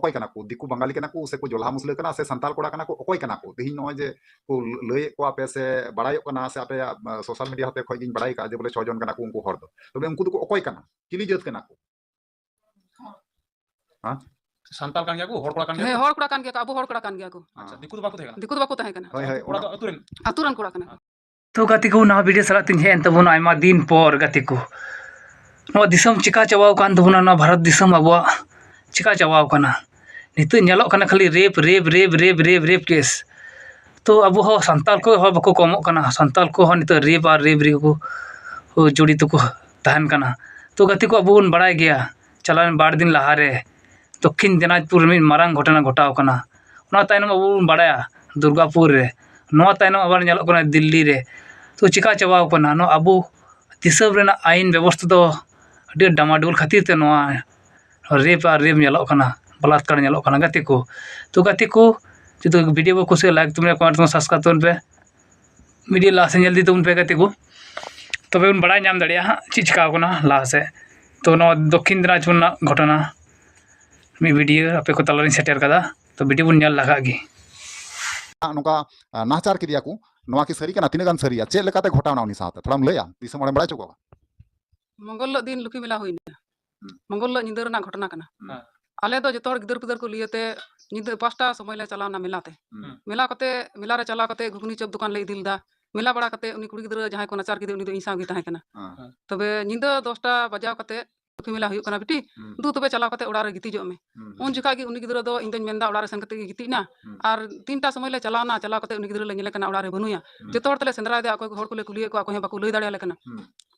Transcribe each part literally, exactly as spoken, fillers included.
ᱚᱠᱚᱭ ᱠᱟᱱᱟ ᱠᱚ? ᱫᱤᱠᱩ ᱵᱟᱝᱜᱟᱞᱤ ᱠᱟᱱᱟ ᱠᱚ ᱥᱮ ᱠᱚ ᱡᱚᱞᱦᱟ ᱢᱩᱥᱞᱟᱹ ᱠᱟᱱᱟ ᱥᱮ ᱥᱟᱱᱛᱟᱲ ᱠᱚᱲᱟ ᱠᱟᱱᱟ ᱠᱚ? ᱚᱠᱚᱭ ᱠᱟᱱᱟ ᱠᱚ? ᱛᱮᱦᱮᱧ ᱱᱚᱜᱼᱚᱭ ᱡᱮ ᱠᱚ ᱞᱟᱹᱭᱮᱫ ᱠᱚᱣᱟ ᱯᱮ ᱥᱮ ᱵᱟᱲᱟᱭᱚᱜ ᱠᱟᱱᱟ ᱥᱮ ᱟᱯᱮᱭᱟᱜ, ᱟ, social media ᱦᱚᱛᱮ ᱠᱷᱚᱡ ᱜᱤᱧ ᱵᱟᱲᱟᱭ ᱠᱟᱜᱼᱟ ᱡᱮ ᱵᱚᱞᱮ ᱪᱷᱚ ᱡᱚᱱ ᱠᱟᱱᱟ ᱠᱚ ᱩᱱᱠᱩ ᱦᱚᱲ ᱫᱚ᱾ ᱛᱚᱵᱮ ᱩᱱᱠᱩ ᱫᱚᱠᱚ ᱚᱠᱚᱭ ᱠᱟᱱᱟ? ᱪᱤᱞᱤ ᱡᱟᱹᱛ ᱠᱟᱱᱟ ᱠᱚ? ᱦᱮᱸ? ᱥᱟᱱᱛᱟᱲ ᱠᱟᱱ ᱜᱮᱭᱟ ᱠᱚ, ᱦᱚᱲ ᱠᱚᱲᱟ ᱠᱟᱱ ᱜᱮᱭᱟ ᱦᱮᱸ, ᱠᱚ? ᱦᱚᱲ ᱠᱚᱲᱟ ᱠᱟᱱ ᱜᱮᱭᱟ ᱠᱚ, ᱟᱵᱚ ᱦᱚᱲ ᱠᱚᱲᱟ ᱠᱟᱱ ᱜᱮᱭᱟ ᱠᱚ᱾ ᱟᱪᱪᱷᱟ, ᱫᱤᱠᱩ ᱫᱚ ᱵᱟᱠᱚ ᱛᱟᱦᱮᱸ ᱠᱟᱱᱟ? ᱫᱤᱠᱩ ᱫᱚ ᱵᱟᱠᱚ ᱛᱟᱦᱮᱸ ᱠᱟᱱᱟ᱾ ᱦᱳᱭ, ᱦᱳᱭ, ᱠᱚᱲᱟ ᱫᱚ ᱚᱱᱟ ᱟᱹᱛᱩ ᱨᱮᱱ? ᱟᱹᱛᱩ ᱨᱮᱱ ᱠᱚᱲᱟ ᱠᱟᱱᱟ ᱠᱚ᱾ ᱛᱚ ᱜᱟᱛᱮ ᱠᱚ, ᱱᱚᱣᱟ video ᱥᱟᱞᱟᱜ ᱛᱤᱧ ᱦᱮᱡ ᱮᱱ ᱛᱟᱵᱚᱱᱟ ᱟᱭᱢᱟ ᱫᱤᱱ ᱯᱚᱨ ᱜᱟᱛᱮ ᱠᱚ᱾ ᱱᱚᱣᱟ ᱫᱤᱥᱚᱢ ᱪᱤᱠᱟ ᱪᱟᱵᱟᱣ ᱠᱟᱱ ᱛᱟᱵᱚᱱᱟ, ᱱᱚᱣᱟ ᱵᱷᱟᱨᱚᱛ ᱫᱤᱥᱚᱢ ᱟᱵᱚᱣᱟᱜ ᱪᱤᱠᱟ ᱪᱟᱵᱟᱣ ᱠᱟᱱᱟ? ᱱᱤᱛᱚᱜ ᱧᱮᱞᱚᱜ ᱠᱟᱱᱟ ᱠᱷᱟᱹᱞᱤ rape, rape, rape, rape, rape, rape case᱾ ᱛᱚ ᱟᱵᱚ ᱦᱚᱸ ᱥᱟᱱᱛᱟᱲ ᱠᱚ ᱦᱚᱸ ᱵᱟᱠᱚ ᱠᱚᱢᱚᱜ ᱠᱟᱱᱟ, ᱥᱟᱱᱛᱟᱲ ᱠᱚ ᱦᱚᱸ ᱱᱤᱛᱚᱜ rape ᱟᱨ rape ᱨᱮᱜᱮ ᱠᱚ, ᱠᱚ ᱡᱚᱲᱤᱛ ᱠᱚ ᱛᱟᱦᱮᱱ ᱠᱟᱱᱟ᱾ ᱛᱚ ᱜᱟᱛᱮ ᱠᱚ, ᱟᱵᱚ ᱵᱚᱱ ᱵᱟᱲᱟᱭ ᱜᱮᱭᱟ, ᱪᱟᱞᱟᱣᱮᱱ ᱵᱟᱨ ᱫᱤᱱ ᱞᱟᱦᱟᱨᱮ ᱫᱚᱠᱠᱷᱤᱱ ᱫᱤᱱᱟᱡᱽᱯᱩᱨ ᱨᱮ ᱢᱤᱫ ᱢᱟᱨᱟᱝ ᱜᱷᱚᱴᱚᱱᱟ ᱜᱷᱚᱴᱟᱣ ᱠᱟᱱᱟ᱾ ᱚᱱᱟ ᱛᱟᱭᱱᱚᱢ ᱟᱵᱚ ᱵᱚᱱ ᱵᱟᱲᱟᱭᱟ ᱫᱩᱨᱜᱟᱯᱩᱨ ᱨᱮ, ᱱᱚᱣᱟ ᱛᱟᱭᱱᱚᱢ ᱟᱵᱟᱨ ᱧᱮᱞᱚᱜ ᱠᱟᱱᱟ ᱫᱤᱞᱞᱤ ᱨᱮ᱾ ᱛᱚ ᱪᱤᱠᱟ ᱪᱟᱵᱟᱣ ᱠᱟᱱᱟ ᱱᱚᱣᱟ ᱟᱵᱚ ᱫᱤᱥᱚᱢ ᱨᱮᱱᱟᱜ ᱟᱭᱤᱱ ᱵᱮᱵᱚᱥᱛᱷᱟ ᱫᱚ? ᱟᱹᱰᱤ ᱰᱟᱢᱟᱰᱳᱞ ᱠᱷᱟᱹᱛᱤᱨ ᱛᱮ ᱱᱚᱣᱟ rape ᱟᱨ rape ᱧᱮᱞᱚᱜ ᱠᱟᱱᱟ, ᱵᱟᱞᱟᱛᱠᱟᱨ ᱧᱮᱞᱚᱜ ᱠᱟᱱᱟ ᱜᱟᱛᱮ ᱠᱚ᱾ ᱛᱚ ᱜᱟᱛᱮ ᱠᱚ, ᱡᱩᱫᱤ video ᱵᱚ ᱠᱩᱥᱤᱭᱟᱜᱼᱟ, like ᱛᱟᱵᱚᱱ ᱯᱮ, comment ᱛᱟᱵᱚᱱ ᱯᱮ, subscribe ᱛᱟᱵᱚᱱ ᱯᱮ, video ᱞᱟᱦᱟ ᱥᱮᱫ ᱧᱮᱞ ᱤᱫᱤ ᱛᱟᱵᱚᱱ ᱯᱮ ᱜᱟᱛᱮ ᱠᱚ, ᱛᱚᱵᱮ ᱵᱚᱱ ᱵᱟᱲᱟᱭ ᱧᱟᱢ ᱫᱟᱲᱮᱭᱟᱜᱼᱟ ᱦᱟᱸᱜ ᱪᱮᱫ ᱪᱤᱠᱟᱣ ᱠᱟᱱᱟ ᱞᱟᱦᱟ ᱥᱮᱫ᱾ ᱛᱚ ᱱᱚᱣᱟ ᱫᱚᱠᱠᱷᱤᱱ ᱫᱤᱱᱟᱡᱽᱯᱩᱨ ᱨᱮᱱᱟᱜ ᱜᱷᱚᱴᱚᱱᱟ ᱢᱤᱫ video ᱟᱯᱮ ᱠᱚ ᱛᱟᱞᱟᱨᱤᱧ ᱥᱮᱴᱮᱨ ᱠᱟᱫᱟ, ᱛᱚ video ᱵᱚᱱ ᱧᱮᱞ ᱞᱟᱦᱟ ᱠᱟᱜ ᱜᱮ᱾ ᱱᱚᱝᱠᱟ, ᱟ, ᱱᱟᱦᱟᱪᱟᱨ ᱠᱮᱫᱮᱭᱟ ᱠᱚ, ᱱᱚᱣᱟ ᱠᱤ ᱥᱟᱹᱨᱤ ᱠᱟᱱᱟ? ᱛᱤᱱᱟᱹᱜ ᱜᱟᱱ ᱥᱟᱹᱨᱤᱭᱟ? ᱪᱮᱫ ᱞᱮᱠᱟᱛᱮ ᱜᱷᱚᱴᱟᱣᱱᱟ ᱩᱱᱤ ᱥᱟᱶᱛᱮ? ᱛᱷᱚᱲᱟᱢ ᱞᱟᱹᱭᱟ, ᱫᱤᱥᱚᱢ ᱦᱚᱲᱮᱢ ᱵᱟᱲᱟᱭ ᱦᱚᱪᱚ ᱠᱚᱣᱟ? ᱢᱚᱝᱜᱚᱞ ᱦᱤᱞᱳᱜ ᱫᱤᱱ ᱞᱩᱠᱷᱤ ᱢᱮᱞᱟ ᱦᱩᱭᱱᱟ᱾ ᱦᱩᱸ᱾ ᱢᱚᱝᱜᱚᱞ ᱦᱤᱞᱳᱜ ᱧᱤᱫᱟᱹ ᱨᱮᱱᱟᱜ ᱜᱷᱚᱴᱚᱱᱟ ᱠᱟᱱᱟ᱾ ᱦᱩᱸ᱾ ᱟᱞᱮ ᱫᱚ ᱡᱚᱛᱚ ᱦᱚᱲ ᱜᱤᱫᱟᱹᱨ ᱯᱤᱫᱟᱹᱨ ᱠᱚ ᱞᱟᱹᱭ ᱟᱛᱮ ᱧᱤᱫᱟᱹ ᱯᱟᱸᱪᱴᱟ ᱥᱚᱢᱚᱭ ᱞᱮ ᱪᱟᱞᱟᱣ ᱮᱱᱟ ᱢᱮᱞᱟ ᱛᱮ᱾ ᱦᱩᱸ᱾ ᱢᱮᱞᱟ ᱠᱟᱛᱮ, ᱢᱮᱞᱟ ᱨᱮ ᱪᱟᱞᱟᱣ ᱠᱟᱛᱮ ᱜᱷᱩᱜᱽᱱᱤ ᱪᱚᱯ ᱫᱚᱠᱟᱱ ᱞᱮ ᱤᱫᱤ ᱞᱮᱫᱟ᱾ ᱢᱮᱞᱟ ᱵᱟᱲᱟ ᱠᱟᱛᱮ ᱩᱱᱤ ᱠᱩᱲᱤ ᱜᱤᱫᱽᱨᱟᱹ ᱡᱟᱦᱟᱸᱭ ᱠᱚ ᱱᱟᱪᱟᱨ ᱠᱮᱫᱮ, ᱩᱱᱤ ᱫᱚ ᱤᱧ ᱥᱟᱶ ᱜᱮ ᱛᱟᱦᱮᱸ ᱠᱟᱱᱟ᱾ ᱦᱮᱸ᱾ ᱛᱚᱵᱮ ᱧᱤᱫᱟᱹ ᱫᱚᱥᱴᱟ ᱵᱟᱡᱟᱣ ᱠᱟᱛᱮ ᱞᱩᱠᱷᱤ ᱢᱮᱞᱟ ᱦᱩᱭᱩᱜ ᱠᱟᱱᱟ ᱵᱤᱴᱤ, ᱦᱩᱸ᱾ ᱫᱩ ᱛᱚᱵᱮ ᱪᱟᱞᱟᱣ ᱠᱟᱛᱮ ᱚᱲᱟᱜ ᱨᱮ ᱜᱤᱛᱤᱡᱚᱜ ᱢᱮ᱾ ᱦᱩᱸ, ᱦᱩᱸ᱾ ᱩᱱ ᱡᱚᱠᱷᱟᱡ ᱜᱮ ᱩᱱᱤ ᱜᱤᱫᱽᱨᱟᱹ ᱫᱚ ᱤᱧ ᱫᱚᱧ ᱢᱮᱱᱫᱟ ᱚᱲᱟᱜ ᱨᱮ ᱥᱮᱱ ᱠᱟᱛᱮ ᱜᱮ ᱜᱤᱛᱤᱡ ᱱᱟ᱾ ᱦᱩᱸ᱾ ᱟᱨ ᱛᱤᱱᱴᱟ ᱥᱚᱢᱚᱭ ᱞᱮ ᱪᱟᱞᱟᱣ ᱱᱟ, ᱪᱟᱞᱟᱣ ᱠᱟᱛᱮ ᱩᱱᱤ ᱜᱤᱫᱽᱨᱟᱹ ᱞᱮ ᱧᱮᱞᱮ ᱠᱟᱱᱟ ᱚᱲᱟᱜ ᱨᱮ ᱵᱟᱹᱱᱩᱭᱟ᱾ ᱦᱩᱸ᱾ ᱡᱚᱛᱚ ᱦᱚᱲ ᱛᱮᱞᱮ ᱥᱮᱸᱫᱽᱨᱟᱭᱮᱫᱮᱭᱟ, ᱚᱠᱚᱭ ᱠᱚ ᱦᱚᱲ ᱠᱚᱞᱮ ᱠᱩᱞᱤᱭᱮᱫ ᱠᱚᱣᱟ, ᱚᱠᱚᱭ ᱦᱚᱸ ᱵᱟᱠᱚ ᱞᱟᱹᱭ ᱫᱟᱲᱮᱭᱟᱞᱮ ᱠᱟᱱᱟ᱾ ᱦᱩᱸ᱾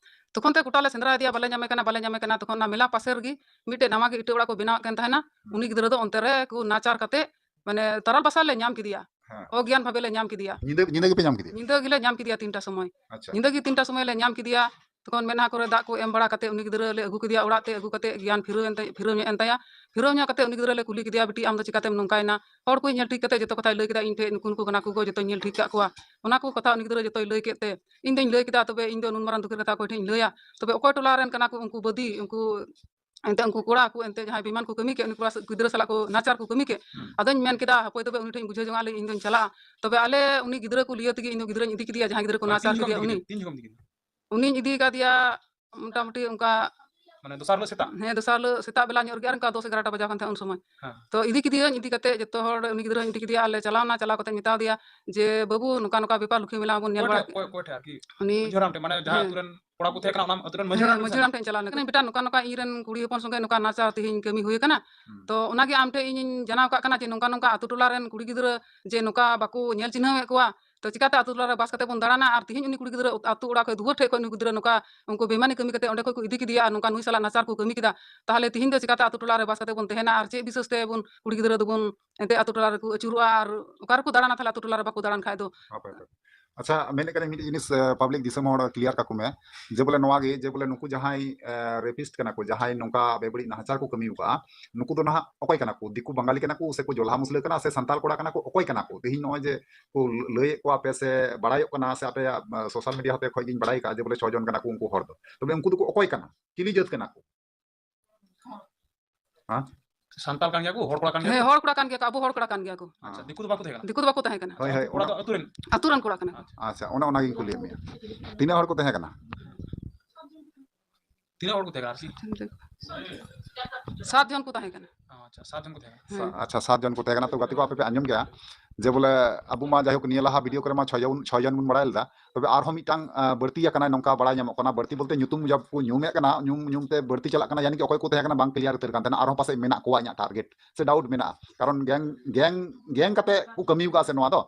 ᱛᱚᱠᱷᱚᱱ ᱛᱮ ᱜᱚᱴᱟ ᱞᱮ ᱥᱮᱸᱫᱽᱨᱟᱭᱮᱫᱮᱭᱟ, ᱵᱟᱞᱮ ᱧᱟᱢᱮ ᱠᱟᱱᱟ, ᱵᱟᱞᱮ ᱧᱟᱢᱮ ᱠᱟᱱᱟ᱾ ᱛᱚᱠᱷᱚᱱ ᱚᱱᱟ ᱢᱮᱞᱟ ᱯᱟᱥᱮ ᱨᱮᱜᱮ ᱢᱤᱫᱴᱮᱡ ᱱᱟᱣᱟ ᱜᱮ ᱤᱴᱟᱹ ᱚᱲᱟᱜ ᱠᱚ ᱵᱮᱱᱟᱣᱮᱫ ᱠᱟᱱ ᱛᱟᱦᱮᱱᱟ᱾ ᱦᱩᱸ᱾ ᱩᱱᱤ ᱜᱤᱫᱽᱨᱟᱹ ᱫᱚ ᱚᱱᱛᱮ ᱨᱮ ᱠᱚ ᱱᱟᱪᱟᱨ ᱠᱟᱛᱮ, ᱢᱟᱱᱮ, ᱛᱟᱨᱟᱞ ᱵᱟᱥᱟ ᱞᱮ ᱧᱟᱢ ᱠᱮᱫᱮᱭᱟ᱾ ᱦᱮᱸ᱾ ᱚᱜᱽᱭᱟᱱ ᱵᱷᱟᱵᱮ ᱞᱮ ᱧᱟᱢ ᱠᱮᱫᱮᱭᱟ᱾ ᱧᱤᱫᱟᱹ, ᱧᱤᱫᱟᱹ ᱜᱮᱯᱮ ᱧᱟᱢ ᱠᱮᱫᱮᱭᱟ? ᱧᱤᱫᱟᱹ ᱜᱮᱞᱮ ᱧᱟᱢ ᱠᱮᱫᱮᱭᱟ, ᱛᱤᱱᱴᱟ ᱥᱚᱢᱚᱭ᱾ ᱟᱪᱪᱷᱟ᱾ ᱧᱤᱫᱟᱹ ᱜᱮ ᱛᱤᱱᱴᱟ ᱥᱚᱢᱚᱭ ᱞᱮ ᱧᱟᱢ ᱠᱮᱫᱮᱭᱟ᱾ ᱛᱚᱠᱷᱚᱱ ᱢᱮᱫᱦᱟ ᱠᱚᱨᱮ ᱫᱟᱜ ᱠᱚ ᱮᱢ ᱵᱟᱲᱟ ᱠᱟᱛᱮ ᱩᱱᱤ ᱜᱤᱫᱽᱨᱟᱹ ᱞᱮ ᱟᱹᱜᱩ ᱠᱮᱫᱮᱭᱟ ᱚᱲᱟᱜ ᱛᱮ, ᱟᱹᱜᱩ ᱠᱟᱛᱮ ᱜᱮᱭᱟᱱ ᱯᱷᱤᱨᱟᱹᱣ ᱮᱱ ᱛᱟᱭ-, ᱯᱷᱤᱨᱟᱹᱣ ᱧᱚᱜ ᱮᱱ ᱛᱟᱭᱟ᱾ ᱯᱷᱤᱨᱟᱹᱣ ᱧᱚᱜ ᱠᱟᱛᱮ ᱩᱱᱤ ᱜᱤᱫᱽᱨᱟᱹ ᱞᱮ ᱠᱩᱞᱤ ᱠᱮᱫᱮᱭᱟ, "ᱵᱤᱴᱤ, ᱟᱢ ᱫᱚ ᱪᱤᱠᱟᱛᱮᱢ ᱱᱚᱝᱠᱟᱭᱮᱱᱟ?" ᱦᱚᱲ ᱠᱚᱭ ᱧᱮᱞ ᱴᱷᱤᱠ ᱠᱟᱛᱮ ᱡᱚᱛᱚ ᱠᱟᱛᱷᱟᱭ ᱞᱟᱹᱭ ᱠᱮᱫᱟ, ᱤᱧ ᱴᱷᱮᱡ ᱱᱩᱠᱩ ᱱᱩᱠᱩ ᱠᱟᱱᱟ ᱠᱚ ᱜᱚ, ᱡᱚᱛᱚᱧ ᱧᱮᱞ ᱴᱷᱤᱠ ᱠᱟᱜ ᱠᱚᱣᱟ᱾ ᱚᱱᱟ ᱠᱚ ᱠᱟᱛᱷᱟ ᱩᱱᱤ ᱜᱤᱫᱽᱨᱟᱹ ᱡᱚᱛᱚᱭ ᱞᱟᱹᱭ ᱠᱮᱫ ᱛᱮ ᱤᱧ ᱫᱚᱧ ᱞᱟᱹᱭ ᱠᱮᱫᱟ, "ᱛᱚᱵᱮ ᱤᱧ ᱫᱚ ᱱᱩᱱ ᱢᱟᱨᱟᱝ ᱫᱩᱠ ᱨᱮ ᱠᱟᱛᱷᱟ ᱚᱠᱚᱭ ᱴᱷᱮᱡ ᱤᱧ ᱞᱟᱹᱭᱟ?" ᱛᱚᱵᱮ ᱚᱠᱚᱭ ᱴᱚᱞᱟ ᱨᱮᱱ ᱠᱟᱱᱟ ᱠᱚ ᱩᱱᱠᱩ ᱵᱟᱹᱫᱤ, ᱩᱱᱠᱩ ᱮᱱᱛᱮ ᱩᱱᱠᱩ ᱠᱚᱲᱟ ᱠᱚ ᱮᱱᱛᱮ ᱡᱟᱦᱟᱸᱭ ᱵᱮᱢᱟᱱ ᱠᱚ ᱠᱟᱹᱢᱤ ᱠᱮᱫ, ᱩᱱᱤ ᱠᱚᱲᱟ ᱥᱟ-, ᱜᱤᱫᱽᱨᱟᱹ ᱥᱟᱞᱟᱜ ᱠᱚ ᱱᱟᱦᱟᱪᱟᱨ ᱠᱚ ᱠᱟᱹᱢᱤ ᱠᱮᱫ᱾ ᱦᱩᱸ᱾ ᱟᱫᱚᱧ ᱢᱮᱱ ᱠᱮᱫᱟ, ᱦᱟᱯᱳᱭ ᱛᱚᱵᱮ ᱩᱱᱤ ᱴᱷᱮᱱ ᱤᱧ ᱵᱩᱡᱷᱟᱹᱣ ᱡᱚᱝᱟ, ᱟᱞᱮ ᱤᱧ ᱫᱚᱧ ᱪᱟᱞᱟᱜᱼᱟ᱾ ᱛᱚᱵᱮ ᱟᱞᱮ ᱩᱱᱤ ᱜᱤᱫᱽᱨᱟᱹ ᱠᱚ ᱞᱤᱭᱟᱹ ᱛᱮᱜᱮ ᱤᱧ ᱫᱚ ᱜᱤᱫᱽᱨᱟᱹᱧ ᱤᱫᱤ ᱠᱮᱫᱮᱭᱟ, ᱡᱟᱦᱟᱸᱭ ᱜᱤᱫᱽᱨᱟᱹ ᱠᱚ ᱢᱟᱱᱮ ᱱᱟᱦᱟᱪᱟᱨ ᱛᱤᱱ ᱡᱚᱠᱷᱚᱱ ᱠᱮᱫᱮᱭᱟ ᱤᱫᱤ ᱩᱱᱤ᱾ ᱠᱮᱫᱮᱭᱟ? ᱩᱱᱤᱧ ᱤᱫᱤ ᱠᱟᱫᱮᱭᱟ ᱢᱚᱴᱟᱢᱩᱴᱤ ᱚᱱᱠᱟ ᱢᱟᱱᱮ ᱫᱚᱥᱟᱨ ᱦᱤᱞᱳᱜ ᱥᱮᱛᱟᱜ? ᱦᱮᱸ, ᱫᱚᱥᱟᱨ ᱦᱤᱞᱳᱜ ᱥᱮᱛᱟᱜ ᱵᱮᱞᱟ ᱧᱚᱜ ᱨᱮᱜᱮ, ᱟᱨ ᱚᱱᱠᱟ ᱫᱚᱥ ᱮᱜᱟᱨᱚᱴᱟ ᱵᱟᱡᱟᱣ ᱠᱟᱱ ᱛᱟᱦᱮᱸᱫ ᱩᱱ ᱥᱚᱢᱚᱭ᱾ ᱦᱮᱸ᱾ ᱛᱚ ᱤᱫᱤ ᱠᱮᱫᱮᱭᱟᱹᱧ, ᱤᱫᱤ ᱠᱟᱛᱮ ᱡᱚᱛᱚ ᱦᱚᱲ ᱩᱱᱤ ᱜᱤᱫᱽᱨᱟᱹᱧ ᱤᱫᱤ ᱠᱮᱫᱮᱭᱟ, ᱟᱨ ᱞᱮ ᱪᱟᱞᱟᱣ ᱮᱱᱟ, ᱪᱟᱞᱟᱣ ᱠᱟᱛᱮ ᱢᱮᱛᱟ ᱫᱮᱭᱟ ᱡᱮ, "ᱵᱟᱹᱵᱩ, ᱱᱚᱝᱠᱟ ᱱᱚᱝᱠᱟ ᱵᱮᱯᱟᱨ, ᱞᱚᱠᱠᱷᱤ ᱢᱮᱞᱟ ᱵᱚᱱ ᱧᱮᱞ ᱚᱠᱚᱭ ᱵᱟᱲᱟ ᱴᱷᱮᱡ, ᱠᱮᱫ-" ᱚᱠᱚᱭ, ᱚᱠᱚᱭ ᱴᱷᱮᱡ ᱟᱨᱠᱤ? ᱩᱱᱤ ᱢᱟᱹᱡᱷᱤ ᱦᱟᱲᱟᱢ ᱴᱷᱮᱡ, ᱢᱟᱱᱮ ᱡᱟᱦᱟᱸ ᱦᱮᱸ᱾ ᱟᱹᱛᱩ ᱨᱮᱱ ᱠᱚᱲᱟ ᱠᱚ ᱛᱟᱦᱮᱸ ᱠᱟᱱᱟ, ᱚᱱᱟ ᱟᱹᱛᱩ ᱨᱮᱱ ᱢᱟᱹᱡᱷᱤ ᱦᱮᱸ, ᱦᱟᱲᱟᱢ ᱴᱷᱮᱱ ᱢᱟᱹᱡᱷᱤ ᱪᱟᱞᱟᱣ ᱦᱟᱲᱟᱢ ᱴᱷᱮᱱ ᱪᱟᱞᱟᱣ ᱞᱮᱱᱟ᱾ ᱢᱮᱛᱟ ᱱᱚᱝᱠᱟ ᱱᱚᱝᱠᱟ ᱤᱧ ᱨᱮᱱ ᱠᱩᱲᱤ ᱦᱚᱯᱚᱱ ᱥᱚᱸᱜᱮ ᱱᱚᱝᱠᱟ ᱱᱟᱦᱟᱪᱟᱨ ᱛᱮᱦᱮᱧ ᱠᱟᱹᱢᱤ ᱦᱩᱭ ᱟᱠᱟᱱᱟ᱾ ᱦᱩᱸ᱾ ᱛᱚ ᱚᱱᱟᱜᱮ ᱟᱢ ᱴᱷᱮᱡ ᱤᱧᱤᱧ ᱡᱟᱱᱟᱣ ᱠᱟᱜ ᱠᱟᱱᱟ ᱡᱮ ᱱᱚᱝᱠᱟ ᱱᱚᱝᱠᱟ ᱟᱹᱛᱩ ᱴᱚᱞᱟ ᱨᱮᱱ ᱠᱩᱲᱤ ᱜᱤᱫᱽᱨᱟᱹ ᱡᱮ ᱱᱚᱝᱠᱟ ᱵᱟᱠᱚ ᱧᱮᱞ ᱪᱤᱱᱦᱟᱹᱣᱮᱫ ᱠᱚᱣᱟ, ᱛᱚ ᱪᱤᱠᱟᱛᱮ ᱟᱹᱛᱩ ᱴᱚᱞᱟ ᱨᱮ ᱵᱟᱥ ᱠᱟᱛᱮ ᱵᱚᱱ ᱫᱟᱬᱟᱱᱟ? ᱟᱨ ᱛᱤᱦᱤᱧ ᱩᱱᱤ ᱠᱩᱲᱤ ᱜᱤᱫᱽᱨᱟᱹ ᱟᱹᱛᱩ ᱚᱲᱟᱜ ᱠᱷᱚᱡ, ᱫᱩᱣᱟᱹᱨ ᱴᱷᱮᱡ ᱠᱷᱚᱡ ᱩᱱᱤ ᱜᱤᱫᱽᱨᱟᱹ ᱱᱚᱝᱠᱟ ᱩᱱᱠᱩ ᱵᱮᱢᱟᱱᱤ ᱠᱟᱹᱢᱤ ᱠᱟᱛᱮ ᱚᱸᱰᱮ ᱠᱷᱚᱡ ᱠᱚ ᱤᱫᱤ ᱠᱮᱫᱮᱭᱟ ᱟᱨ ᱱᱚᱝᱠᱟ ᱱᱩᱭ ᱥᱟᱞᱟᱜ ᱱᱟᱦᱟᱪᱟᱨ ᱠᱚ ᱠᱟᱹᱢᱤ ᱠᱮᱫᱟ, ᱛᱟᱦᱞᱮ ᱛᱤᱦᱤᱧ ᱫᱚ ᱪᱤᱠᱟᱛᱮ ᱟᱹᱛᱩ ᱴᱚᱞᱟ ᱨᱮ ᱵᱟᱥ ᱠᱟᱛᱮ ᱵᱚᱱ ᱛᱟᱦᱮᱱᱟ? ᱟᱨ ᱪᱮᱫ ᱵᱤᱥᱮᱥ ᱛᱮ ᱵᱚᱱ ᱠᱩᱲᱤ ᱜᱤᱫᱽᱨᱟᱹ ᱫᱚᱵᱚᱱ ᱮᱱᱛᱮ ᱟᱹᱛᱩ ᱴᱚᱞᱟ ᱨᱮᱠᱚ ᱟᱹᱪᱩᱨᱚᱜᱼᱟ? ᱟᱨ ᱚᱠᱟ ᱨᱮᱠᱚ ᱫᱟᱬᱟᱱᱟ ᱛᱟᱦᱞᱮ ᱟᱹᱛᱩ ᱴᱚᱞᱟ ᱨᱮ ᱵᱟᱠᱚ ᱫᱟᱬᱟᱱ ᱠᱷᱟᱡ ᱫᱚ? ᱦᱟᱯᱮ, ᱦᱟᱯᱮ᱾ ᱟᱪᱪᱷᱟ, ᱢᱮᱱᱮᱫ ᱠᱟᱹᱱᱟᱹᱧ ᱢᱤᱫᱴᱤᱡ ᱡᱤᱱᱤᱥ, ᱮ, ᱯᱟᱵᱽᱞᱤᱠ ᱫᱤᱥᱚᱢ ᱦᱚᱲ ᱠᱞᱤᱭᱟᱨ ᱠᱟᱠᱚ ᱢᱮ, ᱡᱮ ᱵᱚᱞᱮ ᱱᱚᱣᱟ ᱜᱮ, ᱡᱮ ᱵᱚᱞᱮ ᱱᱩᱠᱩ ᱡᱟᱦᱟᱸᱭ, ᱮ, ᱨᱮᱯᱤᱥᱴ ᱠᱟᱱᱟ ᱠᱚ, ᱡᱟᱦᱟᱸᱭ ᱱᱚᱝᱠᱟ ᱵᱮᱵᱟᱹᱲᱤᱡ ᱱᱟᱦᱟᱪᱟᱨ ᱠᱚ ᱠᱟᱹᱢᱤ ᱟᱠᱟᱫᱼᱟ, ᱱᱩᱠᱩ ᱫᱚ ᱱᱟᱦᱟᱜ ᱚᱠᱚᱭ ᱠᱟᱱᱟ ᱠᱚ? ᱫᱤᱠᱩ ᱵᱟᱝᱜᱟᱞᱤ ᱠᱟᱱᱟ ᱠᱚ ᱥᱮ ᱠᱚ ᱡᱚᱞᱦᱟ ᱢᱩᱥᱞᱟᱹ ᱠᱟᱱᱟ ᱥᱮ ᱥᱟᱱᱛᱟᱲ ᱠᱚᱲᱟ ᱠᱟᱱᱟ ᱠᱚ? ᱚᱠᱚᱭ ᱠᱟᱱᱟ ᱠᱚ? ᱛᱮᱦᱮᱧ ᱱᱚᱜᱼᱚᱭ ᱡᱮ ᱠᱚ ᱞᱟᱹᱭᱮᱫ ᱠᱚᱣᱟ ᱯᱮ ᱥᱮ ᱵᱟᱲᱟᱭᱚᱜ ᱠᱟᱱᱟ ᱥᱮ ᱟᱯᱮᱭᱟᱜ, ᱮ, ᱥᱳᱥᱟᱞ ᱢᱤᱰᱤᱭᱟ ᱦᱚᱛᱮ ᱠᱷᱚᱡ ᱜᱤᱧ ᱵᱟᱲᱟᱭ ᱠᱟᱜᱼᱟ ᱡᱮ ᱵᱚᱞᱮ ᱪᱷᱚ ᱡᱚᱱ ᱠᱟᱱᱟ ᱠᱚ ᱩᱱᱠᱩ ᱦᱚᱲ ᱫᱚ, ᱛᱚᱵᱮ ᱩᱱᱠᱩ ᱫᱚᱠᱚ ᱚᱠᱚᱭ ᱠᱟᱱᱟ? ᱪᱤᱞᱤ ᱡᱟᱹᱛ ᱠᱟᱱᱟ ᱠᱚ? ᱦᱮᱸ? ᱥᱟᱱᱛᱟᱲ ᱠᱟᱱ ᱜᱮᱭᱟ ᱠᱚ, ᱦᱚᱲ ᱠᱚᱲᱟ ᱠᱟᱱ ᱜᱮᱭᱟ ᱦᱮᱸ, ᱠᱚ? ᱦᱚᱲ ᱠᱚᱲᱟ ᱠᱟᱱ ᱜᱮᱭᱟ ᱠᱚ, ᱟᱵᱚ ᱦᱚᱲ ᱠᱚᱲᱟ ᱠᱟᱱ ᱜᱮᱭᱟ ᱠᱚ᱾ ᱟᱪᱪᱷᱟ, ᱫᱤᱠᱩ ᱫᱚ ᱵᱟᱠᱚ ᱛᱟᱦᱮᱸ ᱠᱟᱱᱟ? ᱫᱤᱠᱩ ᱫᱚ ᱵᱟᱠᱚ ᱛᱟᱦᱮᱸ ᱠᱟᱱᱟ᱾ ᱦᱳᱭ, ᱦᱳᱭ, ᱠᱚᱲᱟ ᱚᱱᱟ ᱫᱚ ᱟᱹᱛᱩ ᱨᱮᱱ? ᱟᱹᱛᱩ ᱨᱮᱱ ᱠᱚᱲᱟ ᱠᱟᱱᱟ ᱠᱚ᱾ ᱟᱪᱪᱷᱟ᱾ ᱟᱪᱪᱷᱟ, ᱚᱱᱮ ᱚᱱᱟᱜᱤᱧ ᱠᱩᱞᱤᱭᱮᱫ ᱢᱮᱭᱟ, ᱛᱤᱱᱟᱹᱜ ᱦᱚᱲ ᱠᱚ ᱛᱟᱦᱮᱸ ᱠᱟᱱᱟ? ᱛᱤᱱᱟᱹᱜ ᱦᱚᱲ ᱠᱚ ᱛᱟᱦᱮᱸ ᱠᱟᱱᱟ ᱟᱨᱠᱤ? ᱥᱟᱛ ᱡᱚᱱ ᱠᱚ ᱛᱟᱦᱮᱸ ᱠᱟᱱᱟ᱾ ᱟᱪᱪᱷᱟ, ᱥᱟᱛ ᱡᱚᱱ ᱠᱚ ᱛᱟᱦᱮᱸ ᱠᱟᱱᱟ᱾ ᱦᱮᱸ᱾ ᱥᱟ-, ᱟᱪᱪᱷᱟ, ᱥᱟᱛ ᱡᱚᱱ ᱠᱚ ᱛᱟᱦᱮᱸ ᱠᱟᱱᱟ᱾ ᱛᱚ ᱜᱟᱛᱮ ᱠᱚ, ᱟᱯᱮ ᱯᱮ ᱟᱸᱡᱚᱢ ᱠᱮᱜᱼᱟ ᱡᱮ ᱵᱚᱞᱮ ᱟᱵᱚ ᱢᱟ ᱡᱟᱭᱦᱳᱠ ᱱᱤᱭᱟᱹ ᱞᱟᱦᱟ ᱵᱷᱤᱰᱤᱭᱳ ᱠᱚᱨᱮ ᱢᱟ ᱪᱷᱚ ᱡᱚᱱ, ᱪᱷᱚ ᱡᱚᱱ ᱵᱚᱱ ᱵᱟᱲᱟᱭ ᱞᱮᱫᱟ, ᱛᱚᱵᱮ ᱟᱨᱦᱚᱸ ᱢᱤᱫᱴᱟᱝ, ᱟ, ᱵᱟᱹᱲᱛᱤ ᱟᱠᱟᱱᱟᱭ, ᱱᱚᱝᱠᱟ ᱵᱟᱲᱟᱭ ᱧᱟᱢᱚᱜ ᱠᱟᱱᱟ᱾ ᱵᱟᱹᱲᱛᱤ ᱵᱚᱞᱛᱮ ᱧᱩᱛᱩᱢ ᱡᱚᱵ ᱠᱚ ᱧᱩᱢᱮᱫ ᱠᱟᱱᱟ, ᱧᱩᱢ, ᱧᱩᱢ ᱛᱮ ᱵᱟᱹᱲᱛᱤ ᱪᱟᱞᱟᱜ ᱠᱟᱱᱟ, ᱭᱟᱱᱤ ᱠᱤ ᱚᱠᱚᱭ ᱠᱚ ᱛᱟᱦᱮᱸ ᱠᱟᱱᱟ ᱵᱟᱝ ᱠᱞᱤᱭᱟᱨ ᱩᱛᱟᱹᱨ ᱠᱟᱱ ᱛᱟᱦᱮᱱᱟ, ᱟᱨᱦᱚᱸ ᱯᱟᱥᱮᱡ ᱢᱮᱱᱟᱜ ᱠᱚᱣᱟ ᱤᱧᱟᱹᱜ ᱴᱟᱨᱜᱮᱴ ᱥᱮ ᱰᱟᱣᱩᱴ ᱢᱮᱱᱟᱜᱼᱟ, ᱠᱟᱨᱚᱱ ᱜᱮᱝ, ᱜᱮᱝ, ᱜᱮᱝ ᱠᱟᱛᱮ ᱠᱚ ᱠᱟᱹᱢᱤ ᱟᱠᱟᱫᱼᱟ ᱥᱮ ᱱᱚᱣᱟ ᱫᱚ?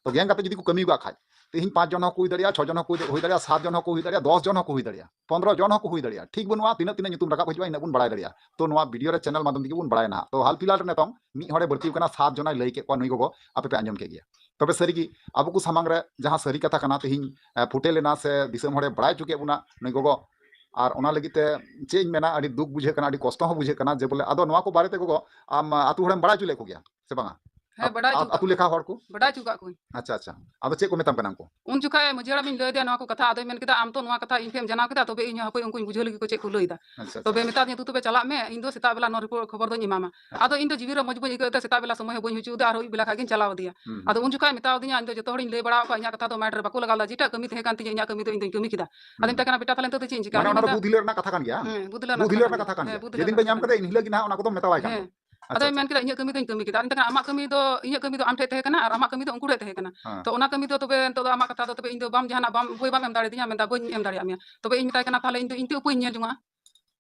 ᱛᱚ ᱜᱮᱝ ᱠᱟᱛᱮ ᱡᱩᱫᱤ ᱠᱚ ᱠᱟᱹᱢᱤ ᱟᱠᱟᱫ ᱠᱷᱟᱡ, ᱛᱮᱦᱮᱧ ᱯᱟᱸᱪ ᱡᱚᱱ ᱦᱚᱸᱠᱚ ᱦᱩᱭ ᱫᱟᱲᱮᱭᱟᱜᱼᱟ, ᱪᱷᱚ ᱡᱚᱱ ᱦᱚᱸᱠᱚ ᱦᱩᱭ ᱫᱟᱲᱮᱭᱟᱜᱼᱟ, ᱥᱟᱛ ᱡᱚᱱ ᱦᱚᱸᱠᱚ ᱦᱩᱭ ᱫᱟᱲᱮᱭᱟᱜᱼᱟ, ᱫᱚᱥ ᱡᱚᱱ ᱦᱚᱸᱠᱚ ᱦᱩᱭ ᱫᱟᱲᱮᱭᱟᱜᱼᱟ, ᱴᱷᱤᱠ ᱵᱟᱹᱱᱩᱜᱼᱟ, ᱛᱤᱱᱟᱹᱜ ᱛᱤᱱᱟᱹᱜ ᱧᱩᱛᱩᱢ ᱨᱟᱠᱟᱵ ᱦᱤᱡᱩᱜᱼᱟ, ᱤᱱᱟᱹᱜ ᱵᱚᱱ ᱵᱟᱲᱟᱭ ᱫᱟᱲᱮᱭᱟᱜᱼᱟ᱾ ᱛᱚ ᱱᱚᱣᱟ ᱵᱷᱤᱰᱤᱭᱳ ᱨᱮ ᱪᱮᱱᱮᱞ ᱢᱟᱫᱽᱫᱷᱚᱢ ᱛᱮᱜᱮ ᱵᱚᱱ ᱵᱟᱲᱟᱭᱟ ᱱᱟᱦᱟᱜ᱾ ᱛᱚ ᱦᱟᱞ ᱯᱷᱤᱞᱦᱟᱞ ᱨᱮ ᱱᱤᱛᱚᱝ ᱢᱤᱫ ᱦᱚᱲᱮ ᱵᱟᱹᱲᱛᱤ ᱟᱠᱟᱱᱟ, ᱥᱟᱛ ᱡᱚᱱᱟᱭ ᱞᱟᱹᱭ ᱠᱮᱫ ᱠᱚᱣᱟ ᱱᱩᱭ ᱜᱚᱜᱚ, ᱟᱯᱮ ᱯᱮ ᱟᱸᱡᱚᱢ ᱠᱮᱫ ᱜᱮᱭᱟ᱾ ᱛᱚᱵᱮ ᱥᱟᱹᱨᱤᱜᱮ ᱟᱵᱚ ᱠᱚ ᱥᱟᱢᱟᱝ ᱨᱮ ᱡᱟᱦᱟᱸ ᱥᱟᱹᱨᱤ ᱠᱟᱛᱷᱟ ᱠᱟᱱᱟ, ᱛᱮᱦᱮᱧ, ᱮ, ᱯᱷᱩᱴᱮ ᱞᱮᱱᱟ ᱥᱮ ᱫᱤᱥᱚᱢ ᱦᱚᱲᱮ ᱵᱟᱲᱟᱭ ᱦᱚᱪᱚ ᱠᱮᱫ ᱵᱚᱱᱟ ᱱᱩᱭ ᱜᱚᱜᱚ, ᱟᱨ ᱚᱱᱟ ᱞᱟᱹᱜᱤᱫ ᱛᱮ ᱪᱮᱫ ᱤᱧ ᱢᱮᱱᱟ, ᱟᱹᱰᱤ ᱫᱩᱠ ᱵᱩᱡᱷᱟᱹᱜ ᱠᱟᱱᱟ, ᱟᱹᱰᱤ ᱠᱚᱥᱴᱚ ᱦᱚᱸ ᱵᱩᱡᱷᱟᱹᱜ ᱠᱟᱱᱟ᱾ ᱡᱮ ᱵᱚᱞᱮ ᱟᱫᱚ ᱱᱚᱣᱟ ᱠᱚ ᱵᱟᱨᱮᱛᱮ ᱜᱚᱜᱚ ᱟᱢ, ᱟ, ᱟᱹᱛᱩ ᱦᱚᱲᱮᱢ ᱵᱟᱲᱟᱭ ᱦᱚᱪᱚ ᱞᱮᱫ ᱠᱚᱜᱮᱭᱟ ᱥᱮ ᱵᱟᱝᱟ? ᱦᱮᱸ, ᱵᱟᱰᱟᱭ ᱦᱚᱪᱚ ᱟᱹᱛᱩ ᱞᱮᱠᱷᱟ ᱦᱚᱲ ᱠᱚ? ᱵᱟᱰᱟᱭ ᱦᱚᱪᱚ ᱠᱟᱜ ᱠᱚᱣᱟᱹᱧ᱾ ᱟᱪᱪᱷᱟ, ᱟᱪᱪᱷᱟ᱾ ᱟᱫᱚ ᱪᱮᱫ ᱠᱚ ᱢᱮᱛᱟᱢ ᱠᱟᱱᱟ ᱩᱱᱠᱩ? ᱩᱱ ᱡᱚᱠᱷᱟᱡ ᱢᱟᱹᱡᱷᱤ ᱦᱟᱲᱟᱢᱤᱧ ᱞᱟᱹᱭ ᱟᱫᱮᱭᱟ ᱱᱚᱣᱟ ᱠᱚ ᱠᱟᱛᱷᱟ, ᱟᱫᱚᱭ ᱢᱮᱱ ᱠᱮᱫᱟ, "ᱟᱢ ᱛᱚ ᱱᱚᱣᱟ ᱠᱟᱛᱷᱟ ᱤᱧ ᱴᱷᱮᱱ ᱮᱢ ᱡᱟᱱᱟᱣ ᱠᱮᱫᱟ, ᱛᱚᱵᱮ ᱤᱧ ᱦᱚᱸ ᱦᱟᱯᱳᱭ ᱩᱱᱠᱩᱧ ᱵᱩᱡᱷᱟᱹᱣ ᱞᱮᱜᱮ ᱠᱚ ᱪᱮᱫ ᱠᱚ ᱞᱟᱹᱭ ᱮᱫᱟ᱾" ᱟᱪᱪᱷᱟ, ᱟᱪᱪᱷᱟ᱾ ᱛᱚᱵᱮ ᱢᱮᱛᱟᱫᱤᱧᱟ, "ᱫᱩ ᱛᱚᱵᱮ ᱪᱟᱞᱟᱜ ᱢᱮ, ᱤᱧ ᱫᱚ ᱥᱮᱛᱟᱜ ᱵᱮᱞᱟ ᱱᱚᱣᱟ ᱨᱤᱯᱳᱨᱴ ᱠᱷᱚᱵᱚᱨ ᱫᱚᱧ ᱮᱢᱟᱢᱟ᱾" ᱦᱮᱸ᱾ ᱟᱫᱚ ᱤᱧ ᱫᱚ ᱡᱤᱣᱤ ᱨᱮ ᱢᱚᱡᱽ ᱵᱟᱹᱧ ᱟᱹᱭᱠᱟᱹᱣ ᱮᱫ ᱛᱮ ᱥᱮᱛᱟᱜ ᱵᱮᱞᱟ ᱥᱚᱢᱚᱭ ᱦᱚᱸ ᱵᱟᱹᱧ ᱦᱩᱭ ᱦᱚᱪᱚ ᱟᱫᱟ ᱟᱨ ᱟᱹᱭᱩᱵ ᱵᱮᱞᱟ ᱠᱷᱟᱡ ᱜᱤᱧ ᱪᱟᱞᱟᱣ ᱟᱫᱮᱭᱟ᱾ ᱦᱩᱸ, ᱟᱫᱚ ᱦᱩᱸ᱾ ᱩᱱ ᱡᱚᱠᱷᱟᱡ ᱢᱮᱛᱟᱣ ᱫᱤᱧᱟ, ᱤᱧ ᱫᱚ ᱡᱚᱛᱚ ᱦᱚᱲᱤᱧ ᱞᱟᱹᱭ ᱵᱟᱲᱟ ᱟᱠᱟᱫ ᱠᱚᱣᱟ, ᱤᱧᱟᱹᱜ ᱠᱟᱛᱷᱟ ᱫᱚ mind ᱨᱮ ᱵᱟᱠᱚ ᱞᱟᱜᱟᱣ ᱞᱮᱫᱟ, ᱡᱮᱴᱟᱜ ᱠᱟᱹᱢᱤ ᱛᱟᱦᱮᱸ ᱠᱟᱱ ᱛᱤᱧᱟᱹ ᱤᱧᱟᱜ ᱠᱟᱹᱢᱤ ᱫᱚ ᱤᱧ ᱫᱚᱧ ᱠᱟᱹᱢᱤ ᱠᱮᱫᱟ᱾ ᱟᱫᱚᱧ ᱦᱩᱸ᱾ ᱢᱮᱛᱟᱭ ᱠᱟᱱᱟ, "ᱵᱮᱴᱟ, ᱛᱟᱦᱞᱮ ᱱᱤᱛᱚᱜ ᱫᱚ ᱪᱮᱫ ᱤᱧ ᱪᱤᱠᱟᱹᱭᱟ?" ᱢᱟᱱᱮ ᱟᱫᱚᱭ ᱚᱱᱟ ᱫᱚ ᱢᱮᱱᱫᱟ, ᱵᱩᱫᱷᱤ ᱞᱟᱹᱲ ᱨᱮᱱᱟᱜ ᱠᱟᱛᱷᱟ ᱠᱟᱱ ᱜᱮᱭᱟ? ᱦᱮᱸ, ᱵᱩᱫᱷᱤ ᱞᱟᱹᱲ ᱨᱮᱱᱟᱜ ᱠᱟᱛᱷᱟ ᱠᱟᱱ ᱜᱮᱭᱟ᱾ ᱦᱮᱸ, ᱵᱩᱫᱷᱤ ᱞᱟᱹᱲ ᱨᱮᱱᱟᱜ ᱠᱟᱛᱷᱟ ᱠᱟᱱ ᱜᱮᱭᱟ᱾ ᱡᱮᱫᱤᱱ ᱯᱮ ᱧᱟᱢ ᱠᱮᱫᱟ, ᱤᱱ ᱦᱤᱞᱳᱜ ᱜᱮ ᱱᱟᱦᱟᱜ ᱚᱱᱟ ᱠᱚᱫᱚᱢ ᱢᱮᱛᱟᱣᱟᱭ ᱠᱟᱱᱟ᱾ ᱦᱮᱸ᱾ ᱟᱪᱪᱷᱟ, ᱟᱫᱚᱭ ᱟᱪᱪᱷᱟ, ᱢᱮᱱ ᱠᱮᱫᱟ, ᱟᱪᱪᱷᱟ᱾ "ᱤᱧᱟᱹᱜ ᱠᱟᱹᱢᱤ ᱫᱚᱧ ᱠᱟᱹᱢᱤ ᱠᱮᱫᱟ᱾" ᱟᱫᱚᱧ ᱢᱮᱛᱟᱭ ᱠᱟᱱᱟ, "ᱟᱢᱟᱜ ᱠᱟᱹᱢᱤ ᱫᱚ, ᱤᱧᱟᱹᱜ ᱠᱟᱹᱢᱤ ᱫᱚ ᱟᱢ ᱴᱷᱮᱡ ᱛᱟᱦᱮᱸ ᱠᱟᱱᱟ ᱟᱨ ᱟᱢᱟᱜ ᱠᱟᱹᱢᱤ ᱫᱚ ᱩᱱᱠᱩ ᱴᱷᱮᱡ ᱛᱟᱦᱮᱸ ᱠᱟᱱᱟ᱾ ᱦᱮᱸ᱾ ᱛᱚ, ᱚᱱᱟ ᱠᱟᱹᱢᱤ ᱫᱚ ᱛᱚᱵᱮ ᱱᱤᱛᱚᱜ ᱫᱚ ᱟᱢᱟᱜ ᱠᱟᱛᱷᱟ ᱫᱚ ᱛᱚᱵᱮ ᱤᱧ ᱫᱚ ᱵᱟᱢ ᱡᱟᱦᱟᱱᱟᱜ ᱵᱟᱢ, ᱩᱯᱟᱹᱭ ᱵᱟᱢ ᱮᱢ ᱫᱟᱲᱮᱭᱟᱫᱤᱧᱟ, ᱢᱮᱱᱫᱟ ᱵᱟᱹᱧ ᱮᱢ ᱫᱟᱲᱮᱭᱟᱜ ᱢᱮᱭᱟ᱾ ᱛᱚᱵᱮ ᱤᱧ ᱢᱮᱛᱟᱭ ᱠᱟᱱᱟ, ᱛᱟᱦᱞᱮ ᱤᱧ ᱫᱚ ᱤᱧ ᱛᱮ ᱩᱯᱟᱹᱭᱤᱧ ᱧᱮᱞ ᱡᱚᱝᱟ᱾"